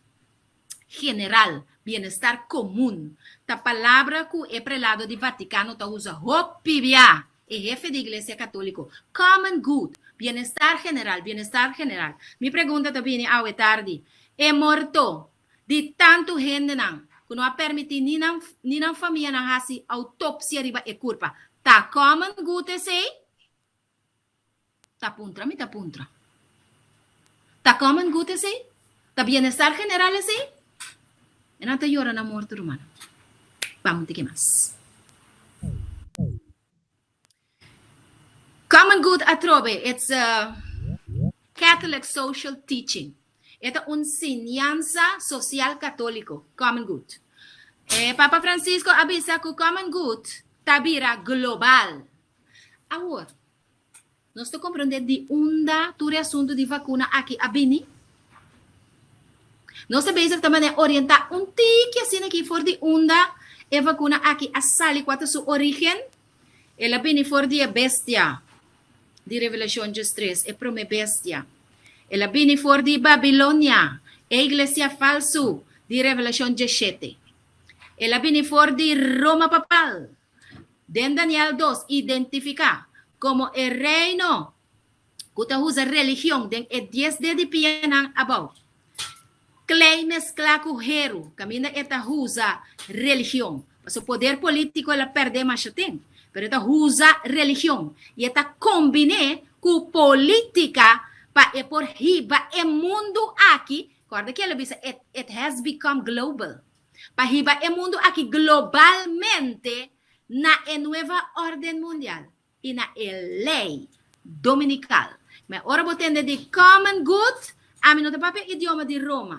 general, bienestar komun, ta palabra ku e prelado di Vatikano ta usa hopi bia, e hefe di Iglesia Katóliko, common good, bienestar general, bienestar general. Mi pregunta ta bini awe tardi, e morto di tantu hendenan ku no a permití ni nan ni nan famianan hasi autopsia riba e kurpa, ta common good esei? Ta puntra mi ta puntra. Ta common good esei? Ta bienestar general esei? E nan ta yora nan morto rumannan. Ban un tiki mas. Common good atrobe, it's a Catholic social teaching. E ta un siñansa social católico, common good. E Papa Francisco a bisa cu common good ta bira global. Awor, nos ta komprondé di unda tur e asuntu di vakuna aki a bini? Nos ta bezig ta manera orientá un tiki asina aki for di unda e vakuna aki a sali, kua ta su orígen? El a bini for di e bestia di Revelashon diestres, e promé bestia. El a bini for di Babilonia, e iglesia falsu di Revelashon diesshete. El a bini for di Roma papal, Den Daniel dos, identifiká komo e reino ku ta usa religion den e dies de di pianan abou. Klei mesklá ku heru, kaminda e ta usa religion. Pasobra poder polítiko el a pèrdè masha ten, pero e ta usa religion i e ta kombiné ku polítika pa e por hiba e mundu aki, kòrda ke el a bisa, it, it has become global. Pa hiba e mundu aki globalmente na e nueva orden mundial i na e lei dominikal. Ma ora bo tende di common good, ami no ta papia idioma di Roma.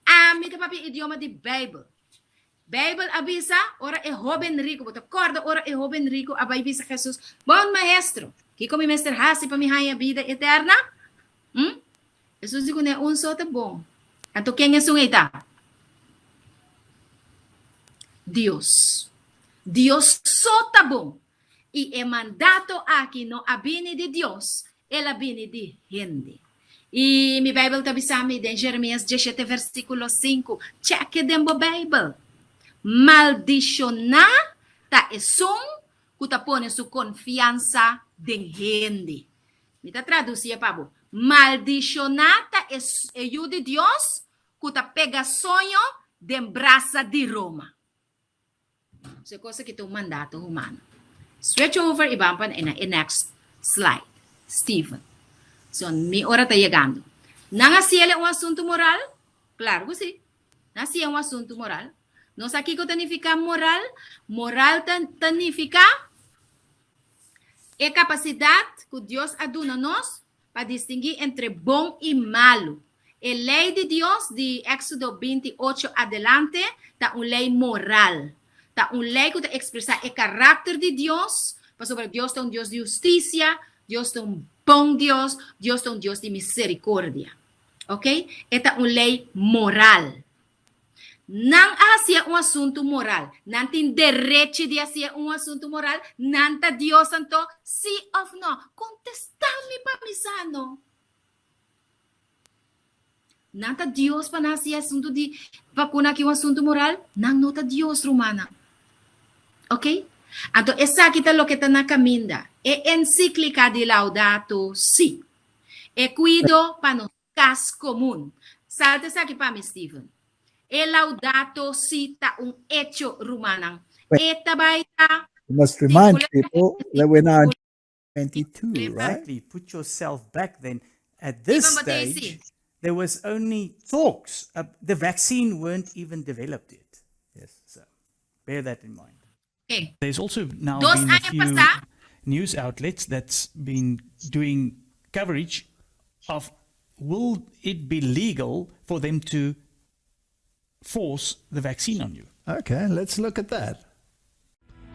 Ami ta papia idioma di Beibel. Beibel a bisa ora e hoben riku, bo ta kòrda ora e hoben riku a bai bisa Hesus, Bon Maestro, kiko mi mester hasi pa mi haña bida eterna? Hm? Hesus di kuné, Un so ta bon. Anto ken esun ei ta? Dios. Dios so ta bon. I e mandato aki no a bini di Dios, el a bini di hende. I mi Beibel ta bisa mi den Jeremias dieshete versíkulo sinku, chèk'e den bo Beibel, Maldishoná ta esun ku ta pone su konfiansa den hende. Mi ta traducié pa bo. Maldishoná ta e e yu di Dios ku ta pega soño den brasa di Roma. So e kos aki ta un mandato humano. Switch over i ban pa na e next slide. Steven. So mi ora ta yegando. Nan a hasiel un asuntu moral? Claro ku si. Nan a hasié un asuntu moral. Nos sa kiko ta nifiká moral? Moral ta ta nifiká E kapasidat ku Dios a duna nos pa distinguí entre bon i malu. E lei di Dios di Éksodo 28 adelante ta un lei moral. Ta un lei ku ta ekspresá e karakter di Dios, pasobra Dios ta un Dios di hustisia, Dios ta un bon Dios, Dios ta un Dios di miserikordia. Oke? E ta un lei moral. Nan a hasié un asuntu moral. Nan tin derechi di hasié un asuntu moral? Nan ta Dios anto? Sí òf nò? Kontestá mi pa mi sa no. Nan ta Dios pa nan hasi e asuntu di vakuna aki un asuntu moral? Nan no ta Dios, rumannan. Oké? Anto esaki ta loke ta na kaminda. E ensíklika di Laudato Si. E kuido pa nos Kas komun. Salta esaki pa mi, Steven. E Laudato Si ta un echo, rumannan. E ta bai ta We must remind people that we're now in 22, right? Exactly. Put yourself back then. At this Steven, bo ta stage, esi? there was only talks. Uh, the vaccine weren't even developed yet. Yes. So bear that in mind. Okay. There's also now Dos been a aña few pasá. news outlets that's been doing coverage of will it be legal for them to force the vaccine on you? Okay, let's look at that.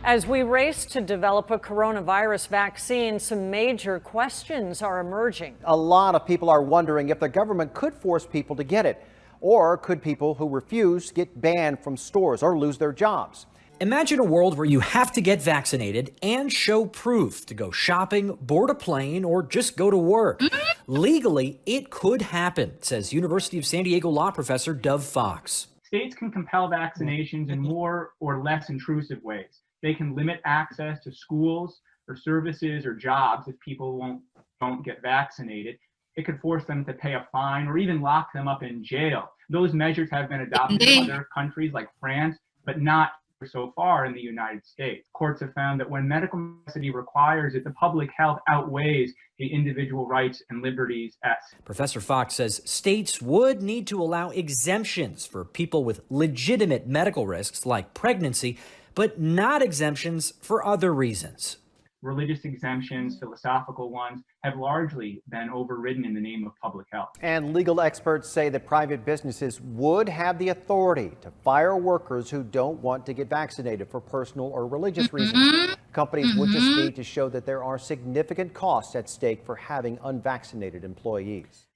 As we race to develop a coronavirus vaccine, some major questions are emerging. A lot of people are wondering if the government could force people to get it, or could people who refuse get banned from stores or lose their jobs? Imagine a world where you have to get vaccinated and show proof to go shopping, board a plane, or just go to work. Legally, it could happen, says University of San Diego law professor Dov Fox. States can compel vaccinations in more or less intrusive ways. They can limit access to schools or services or jobs if people won't don't get vaccinated. It could force them to pay a fine or even lock them up in jail. Those measures have been adopted in other countries like France, but not so far in the United States. Courts have found that when medical necessity requires it, the public health outweighs the individual rights and liberties at Professor Fox says states would need to allow exemptions for people with legitimate medical risks like pregnancy, but not exemptions for other reasons. Religious exemptions, philosophical ones, have largely been overridden in the name of public health. And legal experts say that private businesses would have the authority to fire workers who don't want to get vaccinated for personal or religious reasons. Companies would just need to show that there are significant costs at stake for having unvaccinated employees.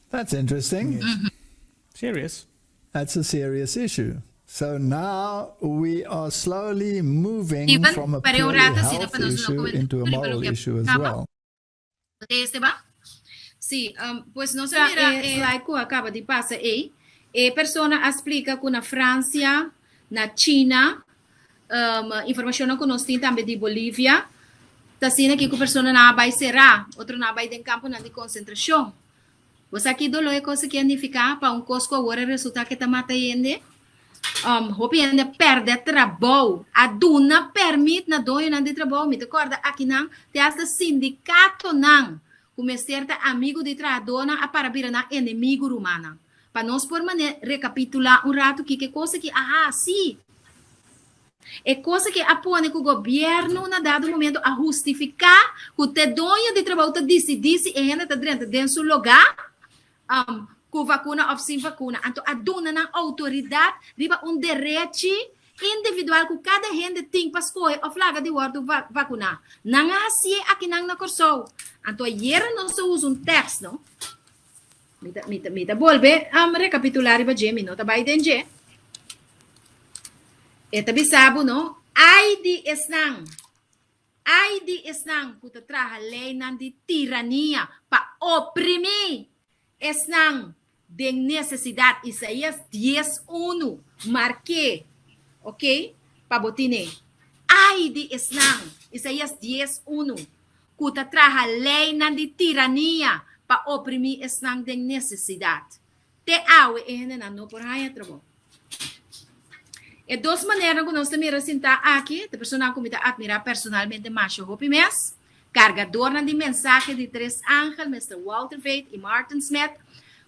That's interesting. Serious. That's a serious issue. So now we are slowly moving Even from a pero un purely rato, sino health pa nos no issue comenta into a riba moral loke issue as kaba. well. Este ba? Si, um, pues nos a mira e slide ku a kaba di pasa ei. E persona a splika ku na Fransia, na China, um, informashonnan ku nos tin tambe di Bolivia, ta asina ki ku personanan a bai será, otronan a bai den kamponan di konsentrashon. Bo sa ki doló e kos aki a nifiká pa un kos ku awor a resultá ke ta mata hende? Um, hopi hende a pèrdè trabou, a duna pèrmit na doñonan di trabou. Mi ta kòrda akinan te asta sindikatonan ku mester ta amigu di trahadónan a para bira nan enemigu, rumannan. Pa nos por manera rekapitulá un ratu kiko e kos aki a hasi. E kos aki a pone ku gobièrnu na dado momento a hustifiká ku te doño di trabou ta disidí si e hende ta drenta den su logá ku vakuna òf sin vakuna. Anto a duna nan outoridat riba un derechi individual ku kada hende tin pa skohe òf laga di wòrdu vakuná. Nan a hasié akinan na Kòrsou. Anto ayera nos a usa un tèks, no? Mi ta, mi ta, mi ta bolbe um, rekapitulá riba dje, mi no ta bai den dje. E ta bisa bo, no? Ai di esnan, ai di esnan ku ta traha leinan di tirania pa oprimí esnan den nesesidat. Isaías dies unu, mark'é, ok, pa bo tine. Ai di esnan, Isaías dies unu, ku ta traha leinan di tirania pa oprimí esnan den nesesidat. Te awe e hendenan no por haña trabou. E dos maneranan ku nos ta mira sintá aki, ta personanan ku mi ta atmirá personalmente masha hopi mes, kargadornan di mensahe di tres angel, Mister Walter Veith i Martin Smith,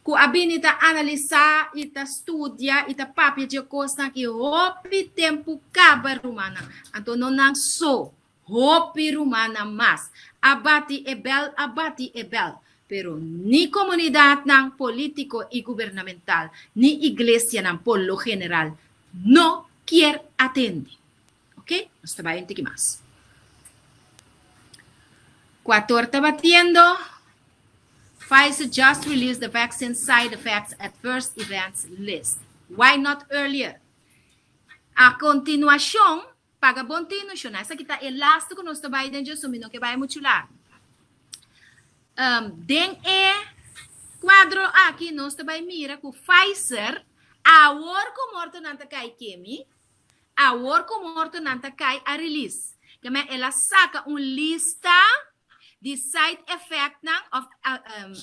ku a bini ta analisá i ta studia i ta papia dje kosnan aki hopi tempu kaba, rumannan. Anto no nan so, Hopi rumannan mas a bati e bèl a bati e bèl, pero ni komunidatnan polítiko i gubernamental ni iglesianan por lo general no kier atende. Ok, nos ta bai un tiki mas. Kuator ta batiendo. Pfizer just released the vaccine side effects adverse events list. Why not earlier? A kontinuashon Paga bon tinu, shona. Esaki ta e lastu ku nos ta bai den dje, so mi no ke bai muchu largu. Um, den e kuadro aki nos ta bai mira ku Pfizer, awor ku mortonan ta kai kemi, awor ku mortonan ta kai a release. Ke men el a saka un lista di side effectnan of um,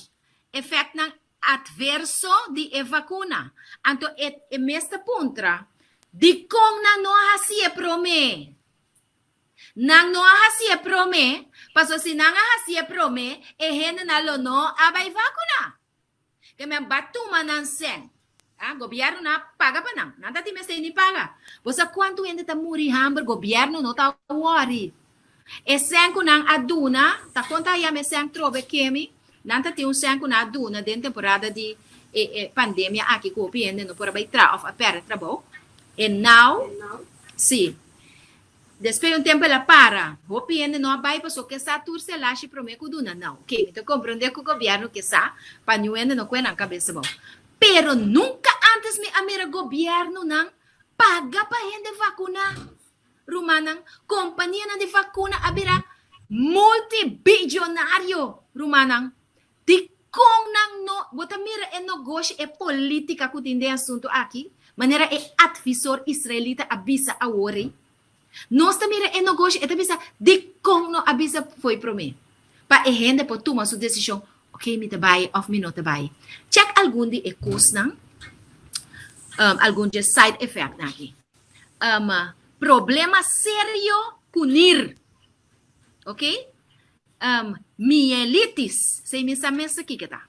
effectnan Atverso di e vakuna. Anto e e mes ta puntra, Dikon nan no a hasié promé? Nan no a hasié promé, pasobra si nan a hasié promé, e hendenan lo no a bai vakuna. Ke men ba tuma nan sèn. Ah, gobièrnu nan a paga pa nan. Nan ta tin mester ni paga. Bo sa kuantu hende ta muri hamber, gobièrnu no ta wòri. E sèn ku nan a duna, ta konta a yama e sèn trobe kemi, nan ta tin un sèn ku nan a duna den temporada di e e pandemia aki ku hopi hende no por a bai traha òf a pèrdè trabou. E now, si. Despues di un tempu el a para. Hopi hende no a bai paso ke sa tur selashi prome ku duna. No, oke, mi ta komprende ku gobièrnu ke sa pa niun hende no kue nan kabesa bou. Pero nunka antes mi a mira gobièrnunan paga pa hende vakuná. Rumannan, kompanianan di vakuna a bira multibillonario, rumannan. Dikon nan no, bo ta mira e nogoshi, e politica ku tin den asuntu aki, manera e advisor israelita a bisa awor ei? Nos ta mira e nogoshi, e ta bisa, dikon no a bisa fo'i promé? Pa e hende por tuma su desishon, ok, mi ta bai òf mi no ta bai. Chèk algun di e kosnan, algun dje side effectnan aki. Problema serio ku nir. Ok? Um, mielitis. Sei mi sa mes ki ta.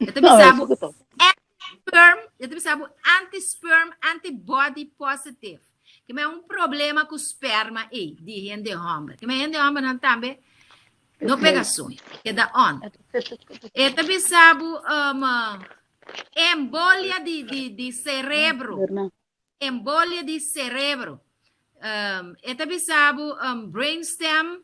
E ta bisa bo sperm, e ta bisa bo anti-sperm antibody positive. Ke me un problema ku sperma ei di hende homber. Ke me hende homber nan tambe no pega soño. Keda on. E ta bisa bo um, embolia di, di, di cerebro. Embolia di cerebro. Um, e ta bisa bo um, brainstem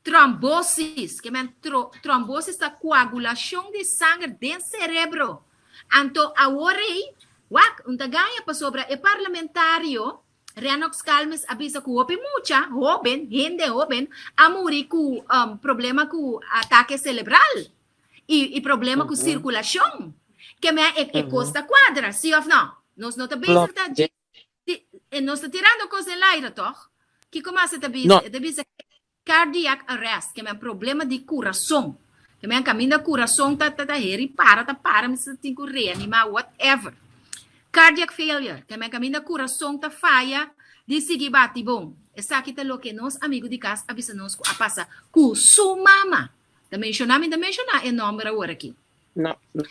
trombosis, ke men tro, trombosis ta coagulacion di sanger den cerebro. Anto awor ei, wak, un ta gaña pasobra e parlamentario Rennox Calmes a bisa ku hopi mucha hoben, hende hoben, a muri ku um, problema ku atake cerebral i, i problema ku sirkulashon. Ke men e, e kos ta kuadra, sí òf no? Nos no ta bezig ta dje, di, e nos ta tirando kos den laire, tòg? Kiko mas e ta bisa? No. E ta bisa cardiac arrest, ke men problema di kurason. Ke men kaminda kurason ta, ta, ta heri para, ta para, mester tin ku reanimá, whatever. Cardiac failure, ke men kaminda kurason ta faya di sigui bati bon. Esaki ta loke nos amigu di kas a bisa nos ku a pasa ku su mama. Ta menshoná, mi ta menshoná e nòmber awor aki. No, no,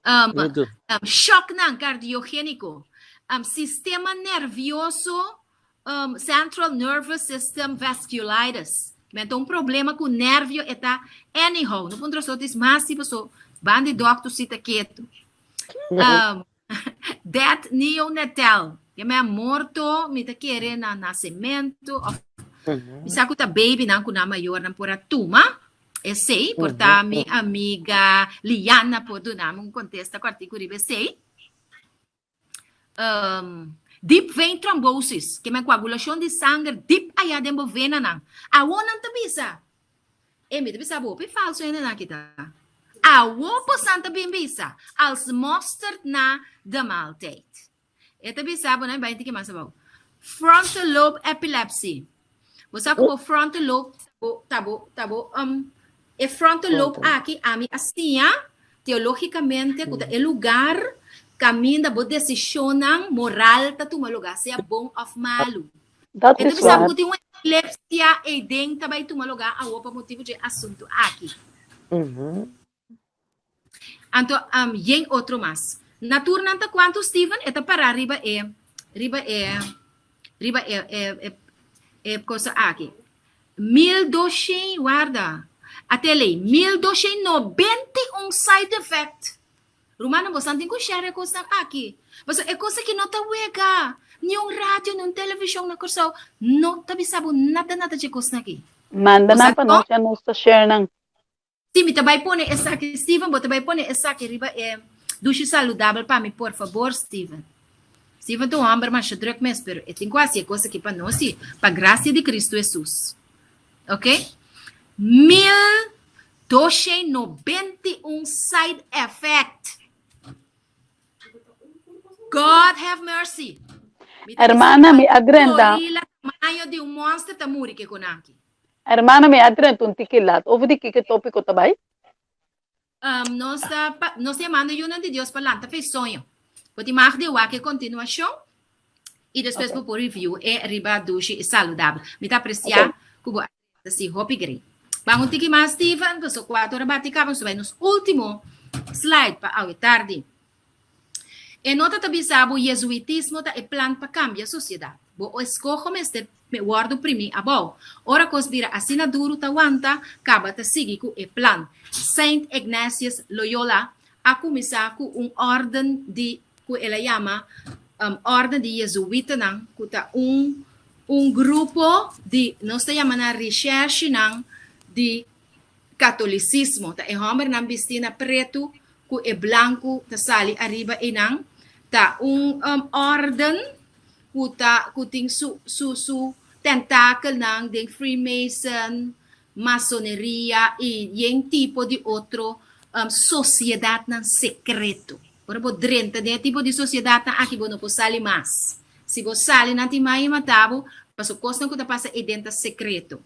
Um, no do. um, shocknan cardiogénico, um, sistema nervioso, um, central nervous system vasculitis. Men ta un problema ku nervio e ta anyhow. No puntra so tis mas si paso ban di dokter si ta ketu. Um, death neonatal. Ke men morto, mi ta kere na nacemento of mi sa ku ta baby nan ku nan mayornan por a tuma. Esei por ta mi amiga Liana por duna mi un kontesta kòrtiku riba esei. Um, deep vein thrombosis, ke men koagulashon di sanger dip aya den bo venanan. Awor nan ta bisa, e mi ta bisa bo hopi falso hendenan aki ta. Awor bosan ta bin bisa, als mosterd na de maaltijd. E ta bisa bo, nan bai tiki mas abou. Frontal lobe epilepsy. Bo sa ku bo frontal lobe bo ta bo ta bo um, e frontal lobe aki ami a siña teológicamente ku ta e lugar kaminda bo desishonnan moral ta tuma lugar, sea bon òf malu. Dat E ta is bisa bo waar. ku tin un epilepsia eiden ta bai tuma lugar awor pa motibu dje asuntu aki. Anto um, yen otro mas. Na tur nan ta kuantu Steven e ta pará riba e riba e riba e e e, e cosa aki. 1200 warda. Atelei 1291 side effect. Rumannan bosan tin ku share e kosnan aki. Pasobra e kos aki no ta wega. Ni un radio, ni un televishon na Kòrsou no ta bisa bo nada nada dje kosnan aki. Manda nan Bosa pa no? nos ya nos ta share nan. Sí, mi ta bai pone esaki, Steven, bo ta bai pone esaki riba e dushi saludabel pa mi, por fabor, Steven. Steven ta un hòmber masha drùk mes, pero e tin ku hasi e kos aki pa nos, sí, pa grasia di Kristu Hesus. Ok? 1291 side effect. God have mercy. Mi ta bisa Hermana, mi a drenta. gorila tamaño di un monster ta muri ke konaki. Hermana mi a drenta un tiki lat. Over di kiko e topiko ta bai? Um, nos ta pa, nos ta yamando yunan di Dios pa lanta fe soño. Bo tin mag di wak e kontinuashon i despues Ok. bo por review e riba dushi i saludabel. Mi ta apresia Ok. ku bo a drenta si hopi grei. Ban un tiki mas Steven, paso kuater ora bati kaba, nos ta bai nos ultimo slide pa awe tardi. E nota ta bisa bo Jezuitismo ta e plan pa kambia sosiedat. Bo eskoho mester wòrdu primí abou. Ora kos bira asina duru ta wanta, kaba ta sigui ku e plan. Saint Ignatius Loyola a kuminsá ku un órden di ku el a yama órden di Jezuitanan ku ta un. Un grupo di, nos ta yama nan recherchenan di katolisismo. Ta e hòmbernan bistí na pretu ku e blanku ta sali ariba einan. Ta un órden ku ta ku tin su su su tentakelnan den Freemason, masoneria i yen tipo di otro sosiedatnan sekreto. Ora bo drenta den e tipo di sosiedatnan aki bo no por sali mas. Si bo sali nan tin mai mata bo, pasobra kosnan ku ta pasa eden ta sekreto.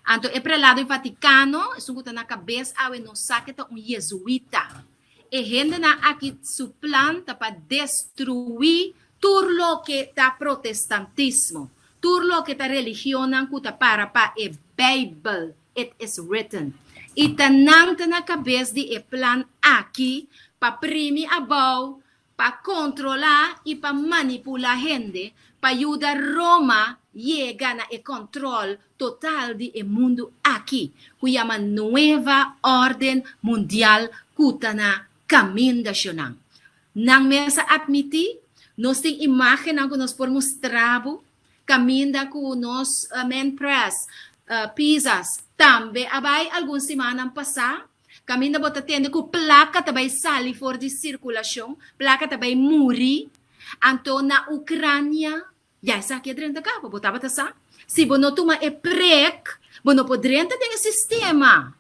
Anto e prelado di Vatikano, esun ku ta na kabes awe no sa ke ta un yezuita. E hendenan aki su plan ta pa destruí tur loke ta protestantismo, tur loke ta religionnan ku ta para pa e Beibel, it is written. I ta nan ta na kabes di e plan aki pa primi abou, pa kontrolá i pa manipulá hende pa yuda Roma yega na e kòntròl total di e mundu aki ku yama Nueva Órden Mundial ku ta na kaminda shonnan. Nan mes a atmití, nos tin imágennan ku nos por mustra bo, kaminda ku nos men press, Pisas, tambe a bai algun simannan pasá, kaminda bo ta tende ku plaka ta bai sali for di sirkulashon, plaka ta bai muri. Anto na Ukrania, ya esaki a drenta kaba, bo tabata sa? Si bo no tuma e prek, bo no por drenta den e sistema.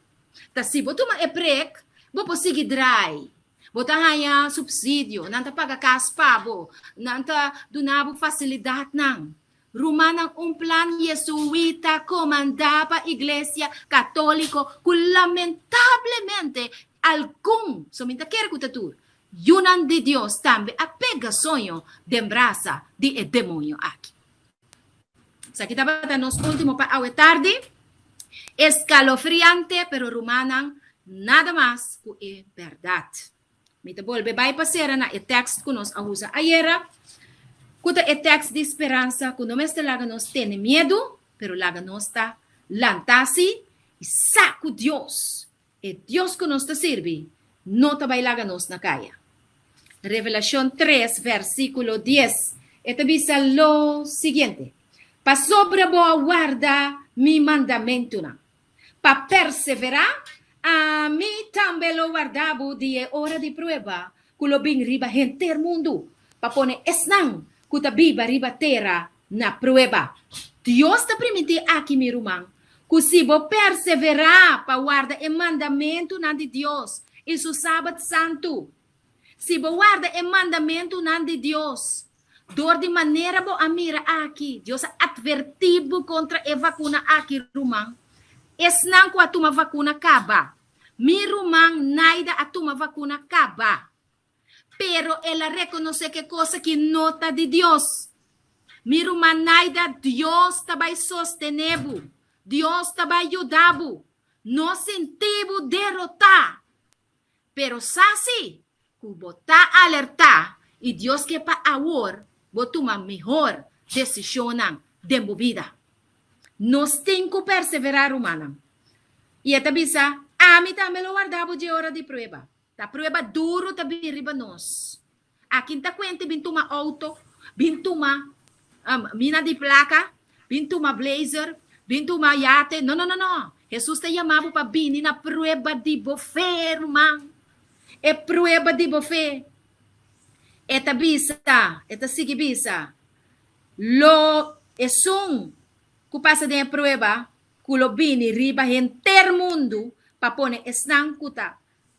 Ta si bo tuma e prek, bo por sigui drai. Bo ta haña supsidio, nan ta paga kas pa bo, nan ta duna bo fasilidatnan. Rumannan, un plan yesuita komandá pa Iglesia Katóliko ku lamentablemente algun, so mi ta kere ku ta tur, yunan di Dios tambe a pega soño den brasa di e demoño aki. Esaki tabata nos último pa awe tardi. Eskalofriante, pero rumannan, nada mas ku e bèrdat. Mi ta bolbe bai pa sera na e tèkst ku nos a usa ayera, ku ta e tèkst di speransa ku no mester laga nos tene miedu, pero laga nos ta lantá sí i sa ku Dios, e Dios ku nos ta sirbi, no ta bai laga nos na kaya. Revelashon tres, vèrsikulo dies, e ta bisa lo siguiente, Pasobra bo a warda mi mandamentunan, pa perseverá, ami tambe lo warda bo di e ora di prueba ku lo bin riba henter mundu, pa pone esnan ku ta biba riba tera na prueba. Dios ta primintí aki, mi ruman, ku si bo perseverá pa warda e mandamentunan di Dios i su Sabat santu, Si bo warda e mandamentunan di Dios, dor di manera bo a mira aki, Dios a atvertí bo kontra e vakuna aki, ruman. Esnan ku a tuma vakuna kaba. Mi ruman Naida a tuma vakuna kaba. Pero el a rekonosé ku e kos aki no ta di Dios. Mi ruman Naida, Dios ta bai sostené bo. Dios ta bai yuda bo. No sinti bo derotá. Pero sa si ku bo ta alertá i Dios ke pa awor bo tuma mihor desishonnan den bo bida. Nos tin ku perseverá, rumannan. I e ta bisa, Ami tambe lo warda bo dje ora di prueba. Ta prueba duru ta bin riba nos. Akin ta kuente bin tuma outo, bin tuma mina di plaka, bin tuma blazer, bin tuma yate. No, no, no, no. Hesus ta yama bo pa bini na prueba di bo fe, ruman. E prueba di bo fe. E ta bisa, e ta sigui bisa, Lo esun ku pasa den e prueba ku lo bini riba henter mundu pa pone esnan ku ta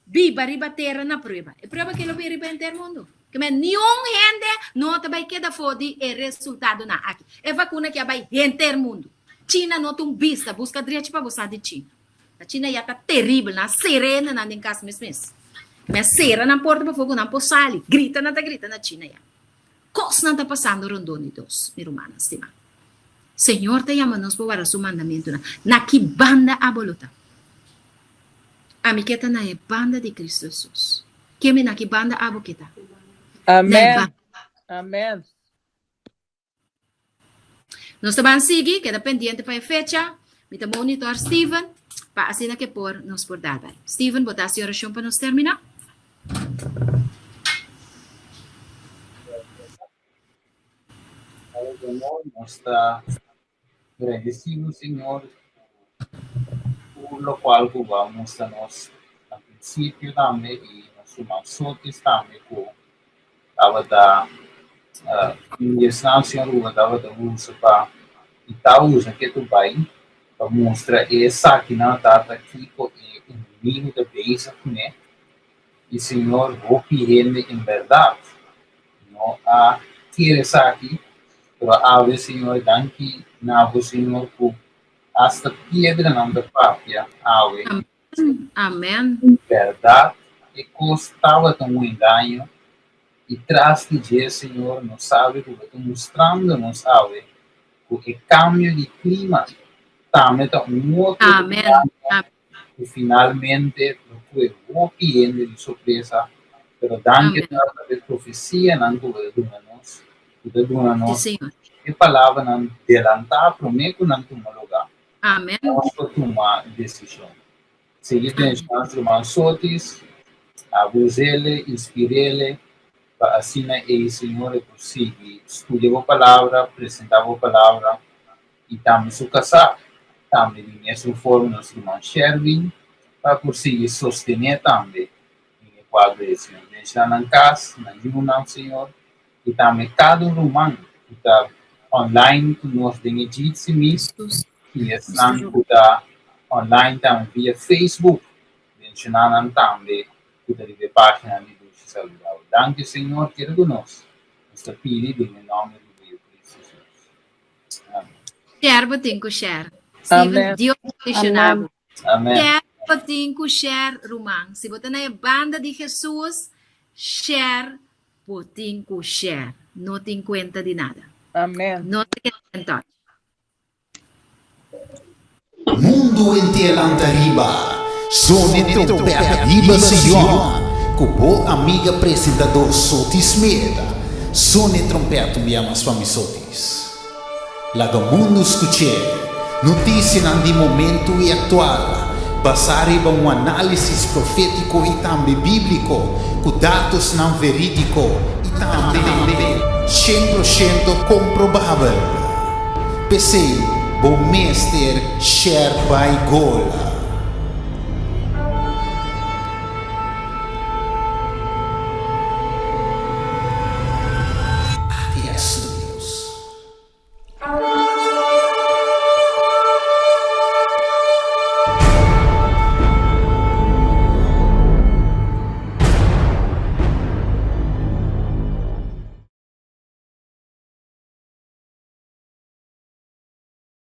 Biba riba tera na prueba. E prueba ke lo bin riba henter mundu. Ke men niun hende no ta bai keda for di e resultadonan aki. E vakuna ke a bai henter mundu. China no ta un bista. Buska drechi pa bo sa di China. Na China ya ta teribel. Nan a sera hendenan den kas mes mes. Men a sera nan porta pafó ku nan por sali. Grita nan ta grita na China ya. Kosnan ta pasando rondó di nos, mi rumannan stimá. Señor ta yama nos pa warda su mandamentunan. Na ki banda abo lo ta? Ami ke ta na e banda di Cristo Jesus. Keme na ki banda abo ke ta? Amen. Amen. Nos ta ban sigui, keda pendiente pa e fecha. Mi ta monitor Steven, pa asina ke por nos por dar bai. Steven, bo ta hasi orashon pa nos termina? Nos ta. Gradisí bo, Señor, ku tur lokual ku bo a mustra nos na prinsipio tambe i nos ruman Sotis tambe ku tabata un di esnan, Señor, ku bo tabata usa pa i ta usa ketu bai pa mustra e esakinan, Tata, kiko e enemigu ta bezig kuné. I Señor, hopi hende en bèrdat no a kere esaki, pero awe, Señor, danki na bo, Señor, ku asta piedranan ta papia awe. Amen. Bèrdat, e kos tabata un engaño, i tras di dje, Señor, nos sabi ku bo ta mustrando nos awe ku e kambio di klima tambe ta un otro Amen. ku finalmente lo kue hopi hende di sorpresa, pero danki Tata pa e profesianan ku bo ta duna nos, ku ta duna nos e palabranan delantá promé ku nan tuma lugá, nos por tuma desishon. Sigui benshoná nos ruman Sotis, abus'ele, inspir'ele, pa asina ei, Señor, e por sigui studia bo palabra, presentá bo palabra, i tambe su kasá, tambe di mesun forma nos ruman Sherwin pa por sigui sostené tambe den e kuadro di e Señor. Benshoná nan kas, nan yunan, Señor, i tambe kada un ruman ku ta online ku nos den e Jitsi Meet i esnan ku ta online tambe via Facebook, benshoná nan tambe ku ta riba e página di Dushi Saludabel. Danki, Señor, keda ku nos. Nos ta pidi den e nòmber di bo Yu Cristo Jesus. Share bo tin ku share. Steven, Dios bendiciona bo. Share bo tin ku share, ruman. Si bo ta na e banda di Jesus, share bo tin ku share. No tin cuenta di nada. Amen. No ta keda den touch. Mundu henter lanta riba, zone trompet riba Sion, ku bo amiga presentador Soti Smith. Zone trompet un bia mas pa mi Sotis. Laga mundu skuch'é, notisianan di momentu i aktual, basá riba un análisis profétiko i tambe bíbliko, ku datosnan verídiko i tambe 100% komprobabel. P'esei bo mester share bai gol.